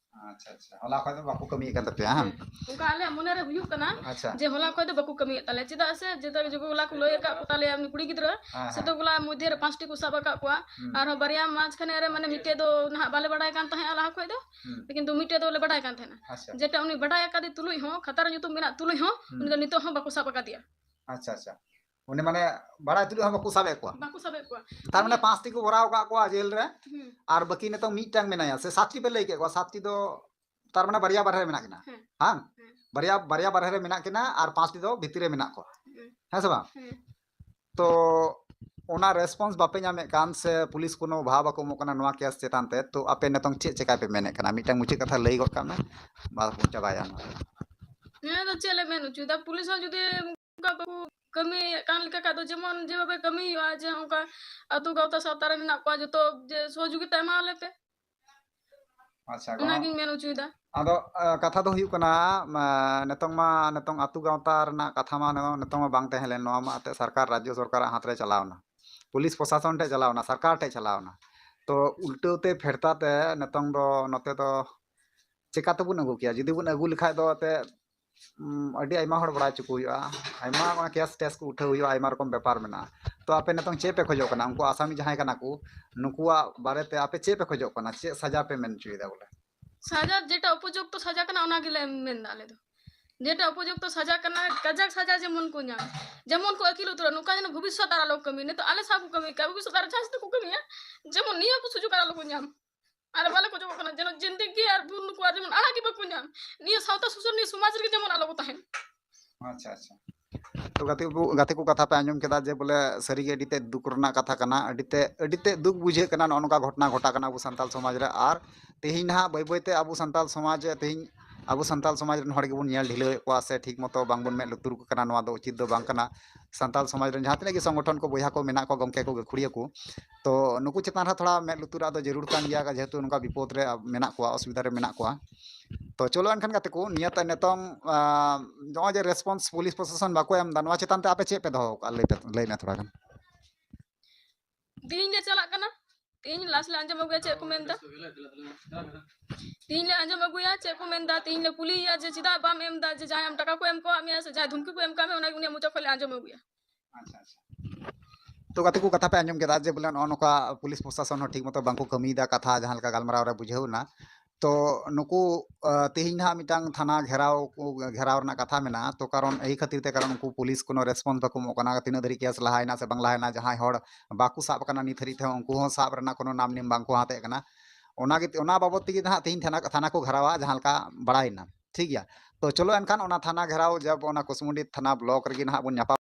ᱟᱪᱪᱷᱟ, ᱟᱪᱪᱷᱟ, ᱦᱚᱞᱟ ᱠᱷᱚᱡ ᱫᱚ ᱵᱟᱠᱚ ᱠᱟᱹᱢᱤᱭᱮᱫ ᱠᱟᱱ ᱛᱟᱯᱮᱭᱟ, ᱦᱟᱝ? ᱦᱮᱸ, ᱚᱱᱠᱟ ᱟᱞᱮᱭᱟᱜ ᱢᱚᱱᱮ ᱨᱮ ᱦᱩᱭᱩᱜ ᱠᱟᱱᱟ, ᱟᱪᱪᱷᱟ᱾ ᱡᱮ ᱦᱚᱞᱟ ᱠᱷᱚᱡ ᱫᱚ ᱵᱟᱠᱚ ᱠᱟᱹᱢᱤᱭᱮᱫ ᱛᱟᱞᱮᱭᱟ, ᱪᱮᱫᱟᱜ ᱥᱮ ᱡᱮᱴᱟ ᱡᱮᱜᱩᱞᱟ ᱠᱚ ᱞᱟᱹᱭ ᱟᱠᱟᱫ ᱠᱚ ᱛᱟᱞᱮᱭᱟ ᱩᱱᱤ ᱠᱩᱲᱤ ᱜᱤᱫᱽᱨᱟᱹ, ᱦᱮᱸ, ᱦᱮᱸ᱾ ᱥᱮᱛᱚᱜᱩᱞᱟ ᱢᱚᱫᱽᱫᱷᱮ ᱨᱮ ᱯᱟᱸᱪᱴᱤ ᱠᱚ ᱥᱟᱵ ᱟᱠᱟᱫ ᱠᱚᱣᱟ, ᱦᱩᱸ᱾ ᱟᱨᱦᱚᱸ ᱵᱟᱨᱭᱟ ᱢᱟᱡᱽᱠᱷᱟᱱᱮ ᱨᱮ ᱢᱟᱱᱮ ᱢᱤᱫᱴᱮᱡ ᱫᱚ ᱱᱟᱦᱟᱜ ᱵᱟᱞᱮ ᱵᱟᱲᱟᱭ ᱠᱟᱱ ᱛᱟᱦᱮᱸᱜᱼᱟ ᱞᱟᱦᱟ ᱠᱷᱚᱡ ᱫᱚ, ᱦᱩᱸ᱾ ᱠᱤᱱᱛᱩ ᱢᱤᱫᱴᱮᱡ ᱫᱚᱞᱮ ᱵᱟᱰᱟᱭ ᱠᱟᱱ ᱛᱟᱦᱮᱱᱟ᱾ ᱟᱪᱪᱷᱟ᱾ ᱡᱮᱴᱟ ᱩᱱᱤ ᱵᱟᱰᱟᱭ ᱟᱠᱟᱫᱮ ᱛᱩᱞᱩᱡ ᱦᱚᱸ, ᱠᱷᱟᱛᱟ ᱨᱮ ᱧᱩᱛᱩᱢ ᱢᱮᱱᱟᱜ ᱛᱩᱞᱩᱡ ᱦᱚᱸ, ᱦᱩᱸ᱾ ᱩᱱᱤ ᱫᱚ ᱱᱤᱛᱚᱜ ᱦᱚᱸ ᱵᱟᱠᱚ ᱥᱟᱵ ᱟᱠᱟᱫᱮᱭᱟ᱾ ᱟᱪᱪᱷᱟ, ᱟᱪᱪᱷᱟ᱾ ᱩᱱᱤ ᱢᱟᱱᱮ ᱵᱟᱲᱟᱭ ᱛᱩᱞᱩᱡ ᱦᱚᱸ ᱵᱟᱠᱚ ᱥᱟᱵᱮᱫ ᱠᱚᱣᱟ᱾ ᱵᱟᱠᱚ ᱥᱟᱵᱮᱫ ᱠᱚᱣᱟ᱾ ᱛᱟᱨ ᱢᱟᱱᱮ ᱩᱱᱤ ᱯᱟᱸᱪᱴᱤ ᱠᱚ ᱵᱷᱚᱨᱟᱣ ᱟᱠᱟᱫ ᱠᱚᱣᱟ ᱡᱮᱞ ᱨᱮ, ᱦᱩᱸ᱾ ᱟᱨ ᱵᱟᱹᱠᱤ ᱱᱤᱛᱚᱝ ᱢᱤᱫᱴᱟᱝ ᱢᱮᱱᱟᱭᱟ, ᱥᱮ ᱥᱟᱛᱴᱤ ᱯᱮ ᱞᱟᱹᱭ ᱠᱮᱫ ᱠᱚᱣᱟ, ᱥᱟᱛᱴᱤ ᱫᱚ ᱛᱟᱨ ᱢᱟᱱᱮ ᱵᱟᱨᱭᱟ ᱵᱟᱨᱦᱮ ᱨᱮ ᱢᱮᱱᱟᱜ ᱠᱤᱱᱟ, ᱦᱮᱸ᱾ ᱦᱟᱝ? ᱦᱮᱸ᱾ ᱵᱟᱨᱭᱟ, ᱵᱟᱨᱭᱟ ᱵᱟᱨᱦᱮ ᱨᱮ ᱢᱮᱱᱟᱜ ᱠᱤᱱᱟ ᱟᱨ ᱯᱟᱸᱪᱴᱤ ᱫᱚ ᱵᱷᱤᱛᱤᱨ ᱨᱮ ᱢᱮᱱᱟᱜ ᱠᱚᱣᱟ᱾ ᱦᱮᱸ᱾ ᱦᱮᱸ ᱥᱮ ᱵᱟᱝ? ᱦᱮᱸ᱾ ᱛᱚ ᱚᱱᱟ ᱨᱮᱥᱯᱚᱱᱥ ᱵᱟᱯᱮ ᱧᱟᱢᱮᱫ ᱠᱟᱱ ᱥᱮ ᱯᱩᱞᱤᱥ ᱠᱳᱱᱳ ᱵᱷᱟᱣ ᱵᱟᱠᱚ ᱮᱢᱚᱜ ᱠᱟᱱᱟ ᱱᱚᱣᱟ ᱠᱮᱥ ᱪᱮᱛᱟᱱ ᱛᱮ, ᱛᱚ ᱟᱯᱮ ᱱᱤᱛᱚᱝ ᱪᱮᱫ ᱪᱮᱠᱟᱭ ᱯᱮ ᱢᱮᱱᱮᱫ ᱠᱟᱱᱟ? ᱢᱤᱫᱴᱟᱝ ᱢᱩᱪᱟᱹᱫ ᱠᱟᱛᱷᱟ ᱞᱟᱹᱭ ᱜᱚᱫ ᱠᱟᱜ ᱢᱮ, ᱵᱟᱥ ᱵᱚᱱ ᱪᱟᱵᱟᱭᱟ ᱱᱚᱣᱟ᱾ ᱱᱤᱭᱟᱹ ᱫᱚ ᱪᱮᱫ ᱞᱮ ᱢᱮᱱ ᱦᱚᱪᱚᱭᱮᱫᱟ? ᱯᱩᱞᱤᱥ ᱦᱚᱸ ᱡᱩᱫᱤ ᱚᱱᱠᱟ ᱵᱟᱠᱚ ᱠᱟᱹᱢᱤᱭᱮᱫ ᱠᱟᱱ ᱞᱮᱠᱟ ᱠᱷᱟᱡ ᱫᱚ ᱡᱮᱢᱚᱱ ᱡᱮᱵᱷᱟᱵᱮ ᱠᱟᱹᱢᱤ ᱦᱩᱭᱩᱜᱼᱟ, ᱡᱮ ᱚᱱᱠᱟ ᱟᱹᱛᱩ ᱜᱟᱶᱛᱟ ᱥᱟᱶᱛᱟ ᱨᱮ ᱢᱮᱱᱟᱜ ᱠᱚᱣᱟ ᱡᱚᱛᱚ ᱡᱮ ᱥᱚᱦᱚᱡᱳᱜᱤᱛᱟ ᱮᱢᱟ ᱞᱮ ᱯᱮ᱾ ᱟᱪᱪᱷᱟ, ᱚᱱᱟᱜᱤᱧ ᱢᱮᱱ ᱦᱚᱪᱚᱭᱮᱫᱟ᱾ ᱟᱫᱚ, ᱟ, ᱠᱟᱛᱷᱟ ᱫᱚ ᱦᱩᱭᱩᱜ ᱠᱟᱱᱟ, ᱢᱟ, ᱱᱤᱛᱚᱝ ᱢᱟ, ᱱᱤᱛᱚᱝ ᱟᱹᱛᱩ ᱜᱟᱶᱛᱟ ᱨᱮᱱᱟᱜ ᱠᱟᱛᱷᱟ ᱢᱟ ᱱᱤᱛᱚᱝ, ᱱᱤᱛᱚᱝ ᱢᱟ ᱵᱟᱝ ᱛᱟᱦᱮᱸ ᱞᱮᱱ, ᱱᱚᱣᱟ ᱢᱟ ᱮᱱᱛᱮᱫ ᱥᱚᱨᱠᱟᱨ, ᱨᱟᱡᱽᱡᱚ ᱥᱚᱨᱠᱟᱨᱟᱜ ᱦᱟᱛ ᱨᱮ ᱪᱟᱞᱟᱣᱱᱟ, ᱯᱩᱞᱤᱥ ᱯᱨᱚᱥᱟᱥᱚᱱ ᱴᱷᱮᱡ ᱪᱟᱞᱟᱣᱱᱟ, ᱥᱚᱨᱠᱟᱨ ᱴᱷᱮᱡ ᱪᱟᱞᱟᱣᱱᱟ᱾ ᱛᱚ ᱩᱞᱴᱟᱹᱣ ᱛᱮ ᱯᱷᱮᱰᱛᱟ ᱛᱮ ᱱᱤᱛᱚᱝ ᱫᱚ ᱱᱚᱛᱮ ᱫᱚ ᱪᱮᱠᱟ ᱛᱮᱵᱚᱱ ᱟᱹᱜᱩ ᱠᱮᱭᱟ? ᱡᱩᱫᱤ ᱵᱚᱱ ᱟᱹᱜᱩ ᱞᱮᱠᱷᱟᱡ ᱫᱚ ᱮᱱᱛᱮᱫ, ᱩᱢ, ᱟᱹᱰᱤ ᱟᱭᱢᱟ ᱦᱚᱲ ᱵᱟᱲᱟᱭ ᱦᱚᱪᱚ ᱠᱚ ᱦᱩᱭᱩᱜᱼᱟ, ᱟᱭᱢᱟ ᱚᱱᱟ ᱠᱮᱥ ᱴᱮᱥ ᱠᱚ ᱩᱴᱷᱟᱹᱣ ᱦᱩᱭᱩᱜᱼᱟ, ᱟᱭᱢᱟ ᱨᱚᱠᱚᱢ ᱵᱮᱯᱟᱨ ᱢᱮᱱᱟᱜᱼᱟ᱾ ᱛᱚ ᱟᱯᱮ ᱱᱤᱛᱚᱝ ᱪᱮᱫ ᱯᱮ ᱠᱷᱚᱡᱚᱜ ᱠᱟᱱᱟ? ᱩᱱᱠᱩ ᱟᱥᱟᱢᱤ ᱡᱟᱦᱟᱸᱭ ᱠᱟᱱᱟ ᱠᱚ, ᱱᱩᱠᱩᱣᱟᱜ ᱵᱟᱨᱮᱛᱮ ᱟᱯᱮ ᱪᱮᱫ ᱯᱮ ᱠᱷᱚᱡᱚᱜ ᱠᱟᱱᱟ? ᱪᱮᱫ ᱥᱟᱡᱟ ᱯᱮ ᱢᱮᱱ ᱦᱚᱪᱚᱭᱮᱫᱟ ᱵᱚᱞᱮ? ᱥᱟᱡᱟ ᱡᱮᱴᱟ ᱩᱯᱚᱡᱩᱠᱛᱚ ᱥᱟᱡᱟ ᱠᱟᱱᱟ, ᱚᱱᱟ ᱜᱮᱞᱮ ᱢᱮᱱᱫᱟ ᱟᱞᱮ ᱫᱚ᱾ ᱡᱮᱴᱟ ᱩᱯᱚᱡᱩᱠᱛᱚ ᱥᱟᱡᱟ ᱠᱟᱱᱟ, ᱠᱟᱡᱟᱠ ᱥᱟᱡᱟ ᱡᱮᱢᱚᱱ ᱠᱚ ᱧᱟᱢ, ᱡᱮᱢᱚᱱ ᱠᱚ ᱟᱹᱠᱤᱞ ᱩᱛᱟᱹᱨᱚᱜ, ᱱᱚᱝᱠᱟ ᱡᱮᱱᱚ ᱵᱷᱚᱵᱤᱥᱥᱚᱛ ᱟᱨ ᱟᱞᱚ ᱠᱟᱹᱢᱤ᱾ ᱱᱤᱛᱚᱜ ᱟᱞᱮ ᱥᱟᱶ ᱠᱚ ᱠᱟᱹᱢᱤ ᱠᱟᱜ, ᱵᱷᱚᱵᱤᱥᱥᱚᱛ ᱟᱨ ᱡᱟᱦᱟᱸ ᱥᱟᱛᱮ ᱠᱚ ᱠᱟᱹᱢᱤᱭᱟ, ᱡᱮᱢᱚᱱ ᱱᱤᱭᱟᱹ ᱠᱚ ᱥᱩᱡᱳᱜᱽ ᱟᱨ ᱟᱞᱚ ᱠᱚ ᱧᱟᱢ᱾ ᱟᱨ ᱵᱟᱞᱮ ᱠᱷᱚᱡᱚᱜ ᱠᱟᱱᱟ ᱡᱮᱱᱚ ᱡᱤᱱᱫᱮᱜᱤ ᱟᱨ ᱵᱷᱩᱞ ᱱᱩᱠᱩ ᱟᱨ ᱡᱮᱢᱚᱱ ᱟᱲᱟᱜ ᱜᱮ ᱵᱟᱠᱚ ᱧᱟᱢ, ᱱᱤᱭᱟᱹ ᱥᱟᱶᱛᱟ ᱥᱩᱥᱟᱹᱨ, ᱱᱤᱭᱟᱹ ᱥᱚᱢᱟᱡᱽ ᱨᱮᱜᱮ ᱡᱮᱢᱚᱱ ᱟᱞᱚ ᱠᱚ ᱛᱟᱦᱮᱱ᱾ ᱟᱪᱪᱷᱟ, ᱟᱪᱪᱷᱟ᱾ ᱛᱚ ᱜᱟᱛᱮ ᱠᱚ, ᱜᱟᱛᱮ ᱠᱚ, ᱠᱟᱛᱷᱟ ᱯᱮ ᱟᱸᱡᱚᱢ ᱠᱮᱫᱟ ᱡᱮ ᱵᱚᱞᱮ ᱥᱟᱹᱨᱤᱜᱮ ᱟᱹᱰᱤ ᱛᱮᱫ ᱫᱩᱠ ᱨᱮᱱᱟᱜ ᱠᱟᱛᱷᱟ ᱠᱟᱱᱟ, ᱟᱹᱰᱤ ᱛᱮ, ᱟᱹᱰᱤ ᱛᱮᱫ ᱫᱩᱠ ᱵᱩᱡᱷᱟᱹᱜ ᱠᱟᱱᱟ ᱱᱚᱜᱼᱚ ᱱᱚᱝᱠᱟ ᱜᱷᱚᱴᱚᱱᱟ ᱜᱷᱚᱴᱟᱜ ᱠᱟᱱᱟ ᱟᱵᱚ ᱥᱟᱱᱛᱟᱞ ᱥᱚᱢᱟᱡᱽ ᱨᱮ᱾ ᱟᱨ ᱛᱮᱦᱮᱧ ᱱᱟᱦᱟᱜ ᱵᱟᱹᱭ ᱵᱟᱹᱭ ᱛᱮ ᱟᱵᱚ ᱥᱟᱱᱛᱟᱞ ᱥᱚᱢᱟᱡᱽ, ᱛᱮᱦᱮᱧ ᱟᱵᱚ ᱥᱟᱱᱛᱟᱞ ᱥᱚᱢᱟᱡᱽ ᱨᱮᱱ ᱦᱚᱲ ᱜᱮᱵᱚᱱ ᱧᱮᱞ ᱰᱷᱤᱞᱟᱹᱣᱮᱫ ᱠᱚᱣᱟ ᱥᱮ ᱴᱷᱤᱠ ᱢᱚᱛᱚ ᱵᱟᱝᱵᱚᱱ ᱢᱮᱫ ᱞᱩᱛᱩᱨ ᱠᱚ ᱠᱟᱱᱟ, ᱱᱚᱣᱟ ᱫᱚ ᱩᱪᱤᱛ ᱫᱚ ᱵᱟᱝ ᱠᱟᱱᱟ᱾ ᱥᱟᱱᱛᱟᱞ ᱥᱚᱢᱟᱡᱽ ᱨᱮᱱ ᱡᱟᱦᱟᱸ ᱛᱤᱱᱟᱹᱜ ᱜᱮ ᱥᱚᱝᱜᱚᱴᱷᱚᱱ ᱠᱚ, ᱵᱚᱭᱦᱟ ᱠᱚ ᱢᱮᱱᱟᱜ ᱠᱚᱣᱟ, ᱜᱚᱢᱠᱮ ᱠᱚ, ᱜᱟᱹᱠᱷᱩᱲᱤᱭᱟᱹ ᱠᱚ, ᱛᱚ ᱱᱩᱠᱩ ᱪᱮᱛᱟᱱ ᱨᱮ ᱛᱷᱚᱲᱟ ᱢᱮᱫ ᱞᱩᱛᱩᱨᱟᱜ ᱫᱚ ᱡᱟᱹᱨᱩᱲ ᱠᱟᱱ ᱜᱮᱭᱟ, ᱡᱮᱦᱮᱛᱩ ᱱᱚᱝᱠᱟ ᱵᱤᱯᱚᱫ ᱨᱮ ᱢᱮᱱᱟᱜ ᱠᱚᱣᱟ, ᱚᱥᱩᱵᱤᱫᱷᱟ ᱨᱮ ᱢᱮᱱᱟᱜ ᱠᱚᱣᱟ᱾ ᱛᱚ ᱪᱚᱞᱚ ᱮᱱᱠᱷᱟᱱ ᱜᱟᱛᱮ ᱠᱚ, ᱱᱤᱭᱟᱹ ᱛᱟ-, ᱱᱤᱛᱚᱝ, ᱟᱸ, ᱱᱚᱜᱼᱚᱭ ᱡᱮ ᱨᱮᱥᱯᱚᱱᱥ ᱯᱩᱞᱤᱥ ᱯᱨᱚᱥᱟᱥᱚᱱ ᱵᱟᱠᱚ ᱮᱢ ᱮᱫᱟ, ᱱᱚᱣᱟ ᱪᱮᱛᱟᱱ ᱛᱮ ᱟᱯᱮ ᱪᱮᱫ ᱯᱮ ᱫᱚᱦᱚ ᱟᱠᱟᱫᱼᱟ? ᱞᱟᱹᱭ ᱯᱮ, ᱞᱟᱹᱭ ᱢᱮ ᱛᱷᱚᱲᱟ ᱜᱟᱱ᱾ ᱛᱮᱦᱤᱧ ᱞᱮ ᱪᱟᱞᱟᱜ ᱠᱟᱱᱟ, ᱛᱮᱦᱤᱧ ᱞᱟᱥ ᱞᱮ ᱟᱸᱡᱚᱢ ᱟᱹᱜᱩᱭᱟ ᱪᱮᱫ ᱠᱚ ᱢᱮᱱᱫᱟ᱾ ᱛᱮᱦᱤᱧ ᱞᱮ ᱟᱸᱡᱚᱢ ᱟᱹᱜᱩᱭᱟ ᱪᱮᱫ ᱠᱚ ᱢᱮᱱᱫᱟ, ᱛᱮᱦᱤᱧ ᱞᱮ ᱠᱩᱞᱤᱭᱮᱭᱟ ᱡᱮ ᱪᱮᱫᱟᱜ ᱵᱟᱢ ᱮᱢ ᱮᱫᱟ, ᱡᱮ ᱡᱟᱦᱟᱸᱭ ᱟᱢ ᱴᱟᱠᱟ ᱠᱚ ᱮᱢ ᱠᱟᱣᱟᱫ ᱢᱮᱭᱟ ᱥᱮ ᱡᱟᱦᱟᱸᱭ ᱫᱷᱩᱢᱠᱤ ᱠᱚ ᱮᱢ ᱠᱟᱣᱟᱫ ᱢᱮᱭᱟ, ᱚᱱᱟ ᱜᱮ ᱩᱱᱤᱭᱟᱜ ᱢᱚᱪᱟ ᱠᱷᱚᱱ ᱞᱮ ᱟᱸᱡᱚᱢ ᱟᱹᱜᱩᱭᱟ᱾ ᱟᱪᱪᱷᱟ, ᱟᱪᱪᱷᱟ᱾ ᱛᱚ ᱜᱟᱛᱮ ᱠᱚ, ᱠᱟᱛᱷᱟ ᱯᱮ ᱟᱸᱡᱚᱢ ᱠᱮᱫᱟ ᱡᱮ ᱵᱚᱞᱮ ᱱᱚᱜᱼᱚ ᱱᱚᱝᱠᱟ ᱯᱩᱞᱤᱥ ᱯᱨᱚᱥᱟᱥᱚᱱ ᱦᱚᱸ ᱴᱷᱤᱠ ᱢᱚᱛᱚ ᱵᱟᱝᱠᱚ ᱠᱟᱹᱢᱤᱭᱮᱫᱟ, ᱠᱟᱛᱷᱟ ᱡᱟᱦᱟᱸ ᱞᱮᱠᱟ ᱜᱟᱞᱢᱟᱨᱟᱣ ᱨᱮ ᱵᱩᱡᱷᱟᱹᱣ ᱮᱱᱟ᱾ ᱛᱚ ᱱᱩᱠᱩ, ᱟᱸ, ᱛᱮᱦᱮᱧ ᱱᱟᱦᱟᱜ ᱢᱤᱫᱴᱟᱝ ᱛᱷᱟᱱᱟ ᱜᱷᱮᱨᱟᱣ ᱠᱚ, ᱜᱷᱮᱨᱟᱣ ᱨᱮᱱᱟᱜ ᱠᱟᱛᱷᱟ ᱢᱮᱱᱟᱜᱼᱟ᱾ ᱛᱚ ᱠᱟᱨᱚᱱ ᱮᱭ ᱠᱷᱟᱹᱛᱤᱨ ᱛᱮ, ᱠᱟᱨᱚᱱ ᱩᱱᱠᱩ ᱯᱩᱞᱤᱥ ᱠᱳᱱᱳ ᱨᱮᱥᱯᱚᱱᱥ ᱵᱟᱠᱚ ᱮᱢᱚᱜ ᱠᱟᱱᱟ, ᱛᱤᱱᱟᱹᱜ ᱫᱷᱟᱹᱨᱤᱡ ᱠᱮᱥ ᱞᱟᱦᱟᱭᱮᱱᱟ ᱥᱮ ᱵᱟᱝ ᱞᱟᱦᱟᱭᱮᱱᱟ, ᱡᱟᱦᱟᱸᱭ ᱦᱚᱲ ᱵᱟᱠᱚ ᱥᱟᱵ ᱟᱠᱟᱱᱟ ᱱᱤᱛ ᱦᱟᱹᱨᱤᱡ ᱛᱮᱦᱚᱸ, ᱩᱱᱠᱩ ᱦᱚᱸ ᱥᱟᱵ ᱨᱮᱱᱟᱜ ᱠᱳᱱᱳ ᱱᱟᱢ ᱱᱤᱢ ᱵᱟᱝᱠᱚ ᱦᱟᱛᱮᱫ ᱠᱟᱱᱟ᱾ ᱚᱱᱟ ᱜᱮ, ᱚᱱᱟ ᱵᱟᱵᱚᱫ ᱛᱮᱜᱮ ᱱᱟᱦᱟᱜ ᱛᱮᱦᱮᱧ ᱛᱷᱟᱱᱟ, ᱛᱷᱟᱱᱟ ᱠᱚ ᱜᱷᱮᱨᱟᱣᱟ, ᱡᱟᱦᱟᱸ ᱞᱮᱠᱟ ᱵᱟᱲᱟᱭᱮᱱᱟ᱾ ᱴᱷᱤᱠ ᱜᱮᱭᱟ, ᱛᱚ ᱪᱚᱞᱚ ᱮᱱᱠᱷᱟᱱ ᱚᱱᱟ ᱛᱷᱟᱱᱟ ᱜᱷᱮᱨᱟᱣ ᱡᱟᱵ ᱚᱱᱟ ᱠᱩᱥᱢᱩᱱᱰᱤ ᱛᱷᱟᱱᱟ ᱵᱞᱚᱠ ᱨᱮᱜᱮ ᱱᱟᱦᱟᱜ ᱵᱚᱱ ᱧᱟᱯᱟᱢ᱾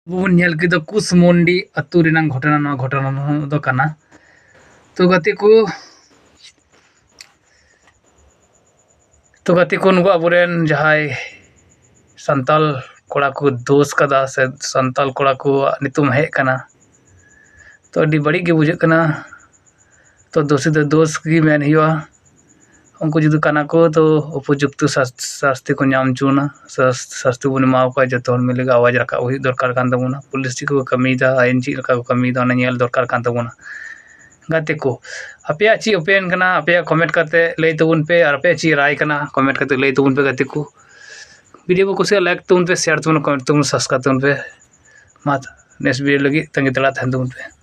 ᱟᱵᱚ ᱵᱚᱱ ᱧᱮᱞ ᱠᱮᱫᱟ ᱠᱩᱥᱢᱩᱱᱰᱤ ᱟᱹᱛᱩ ᱨᱮᱱᱟᱜ ᱜᱷᱚᱴᱚᱱᱟ, ᱱᱚᱣᱟ ᱜᱷᱚᱴᱚᱱᱟ ᱫᱚ ᱠᱟᱱᱟ᱾ ᱛᱚ ᱜᱟᱛᱮ ᱠᱚ, ᱛᱚ ᱜᱟᱛᱮ ᱠᱚ, ᱱᱩᱠᱩ ᱟᱵᱚᱨᱮᱱ ᱡᱟᱦᱟᱸᱭ ᱥᱟᱱᱛᱟᱞ ᱠᱚᱲᱟ ᱠᱚ ᱫᱳᱥ ᱠᱟᱫᱟ ᱥᱮ ᱥᱟᱱᱛᱟᱞ ᱠᱚᱲᱟ ᱠᱚᱣᱟᱜ ᱧᱩᱛᱩᱢ ᱦᱮᱡ ᱠᱟᱱᱟ, ᱛᱚ ᱟᱹᱰᱤ ᱵᱟᱹᱲᱤᱡ ᱜᱮ ᱵᱩᱡᱷᱟᱹᱜ ᱠᱟᱱᱟ᱾ ᱛᱚ ᱫᱳᱥᱤ ᱫᱚ ᱫᱳᱥ ᱜᱮ ᱢᱮᱱ ᱦᱩᱭᱩᱜᱼᱟ᱾ ᱩᱱᱠᱩ ᱡᱩᱫᱤ ᱠᱟᱱᱟ ᱠᱚ, ᱛᱚ ᱩᱯᱚᱡᱩᱠᱛᱚ ᱥᱟᱥ-, ᱥᱟᱥᱛᱤ ᱠᱚ ᱧᱟᱢ ᱦᱚᱪᱚ ᱵᱚᱱᱟ᱾ ᱥᱟᱥ-, ᱥᱟᱥᱛᱤ ᱵᱚᱱ ᱮᱢᱟ ᱠᱚᱣᱟ᱾ ᱡᱚᱛᱚ ᱦᱚᱲ ᱢᱤᱞᱮ ᱜᱮ ᱟᱣᱟᱡᱽ ᱨᱟᱠᱟᱵ ᱦᱩᱭᱩᱜ ᱫᱚᱨᱠᱟᱨ ᱠᱟᱱ ᱛᱟᱵᱚᱱᱟ᱾ ᱯᱩᱞᱤᱥ ᱪᱮᱫ ᱠᱚ ᱠᱟᱹᱢᱤᱭᱮᱫᱟ, ᱟᱭᱤᱱ ᱪᱮᱫ ᱞᱮᱠᱟ ᱠᱚ ᱠᱟᱹᱢᱤᱭᱮᱫᱟ, ᱚᱱᱟ ᱧᱮᱞ ᱫᱚᱨᱠᱟᱨ ᱠᱟᱱ ᱛᱟᱵᱚᱱᱟ᱾ ᱜᱟᱛᱮ ᱠᱚ, ᱟᱯᱮᱭᱟᱜ ᱪᱮᱫ ᱚᱯᱤᱱᱤᱭᱚᱱ ᱠᱟᱱᱟ? ᱟᱯᱮᱭᱟᱜ ᱠᱚᱢᱮᱱᱴ ᱠᱟᱛᱮ ᱞᱟᱹᱭ ᱛᱟᱵᱚᱱ ᱯᱮ, ᱟᱨ ᱟᱯᱮᱭᱟᱜ ᱪᱮᱫ ᱨᱟᱭ ᱠᱟᱱᱟ? ᱠᱚᱢᱮᱱᱴ ᱠᱟᱛᱮ ᱞᱟᱹᱭ ᱛᱟᱵᱚᱱ ᱯᱮ ᱜᱟᱛᱮ ᱠᱚ᱾ ᱵᱷᱤᱰᱤᱭᱳ ᱠᱚ ᱠᱩᱥᱤᱭᱟᱜ, ᱞᱟᱭᱤᱠ ᱛᱟᱵᱚᱱ ᱯᱮ, ᱥᱮᱭᱟᱨ ᱛᱟᱵᱚᱱ, ᱠᱚᱢᱮᱱᱴ ᱛᱟᱵᱚᱱ, ᱥᱟᱵᱥᱠᱨᱟᱭᱤᱵ ᱛᱟᱵᱚᱱ ᱯᱮ᱾ ᱢᱟ ᱱᱮᱠᱥᱴ ᱵᱷᱤᱰᱤᱭᱳ ᱞᱟᱹᱜᱤᱫ ᱛᱟᱺᱜᱤ ᱛᱟᱲᱟ ᱛᱟᱦᱮᱱ ᱛᱟᱵᱚᱱ ᱯᱮ᱾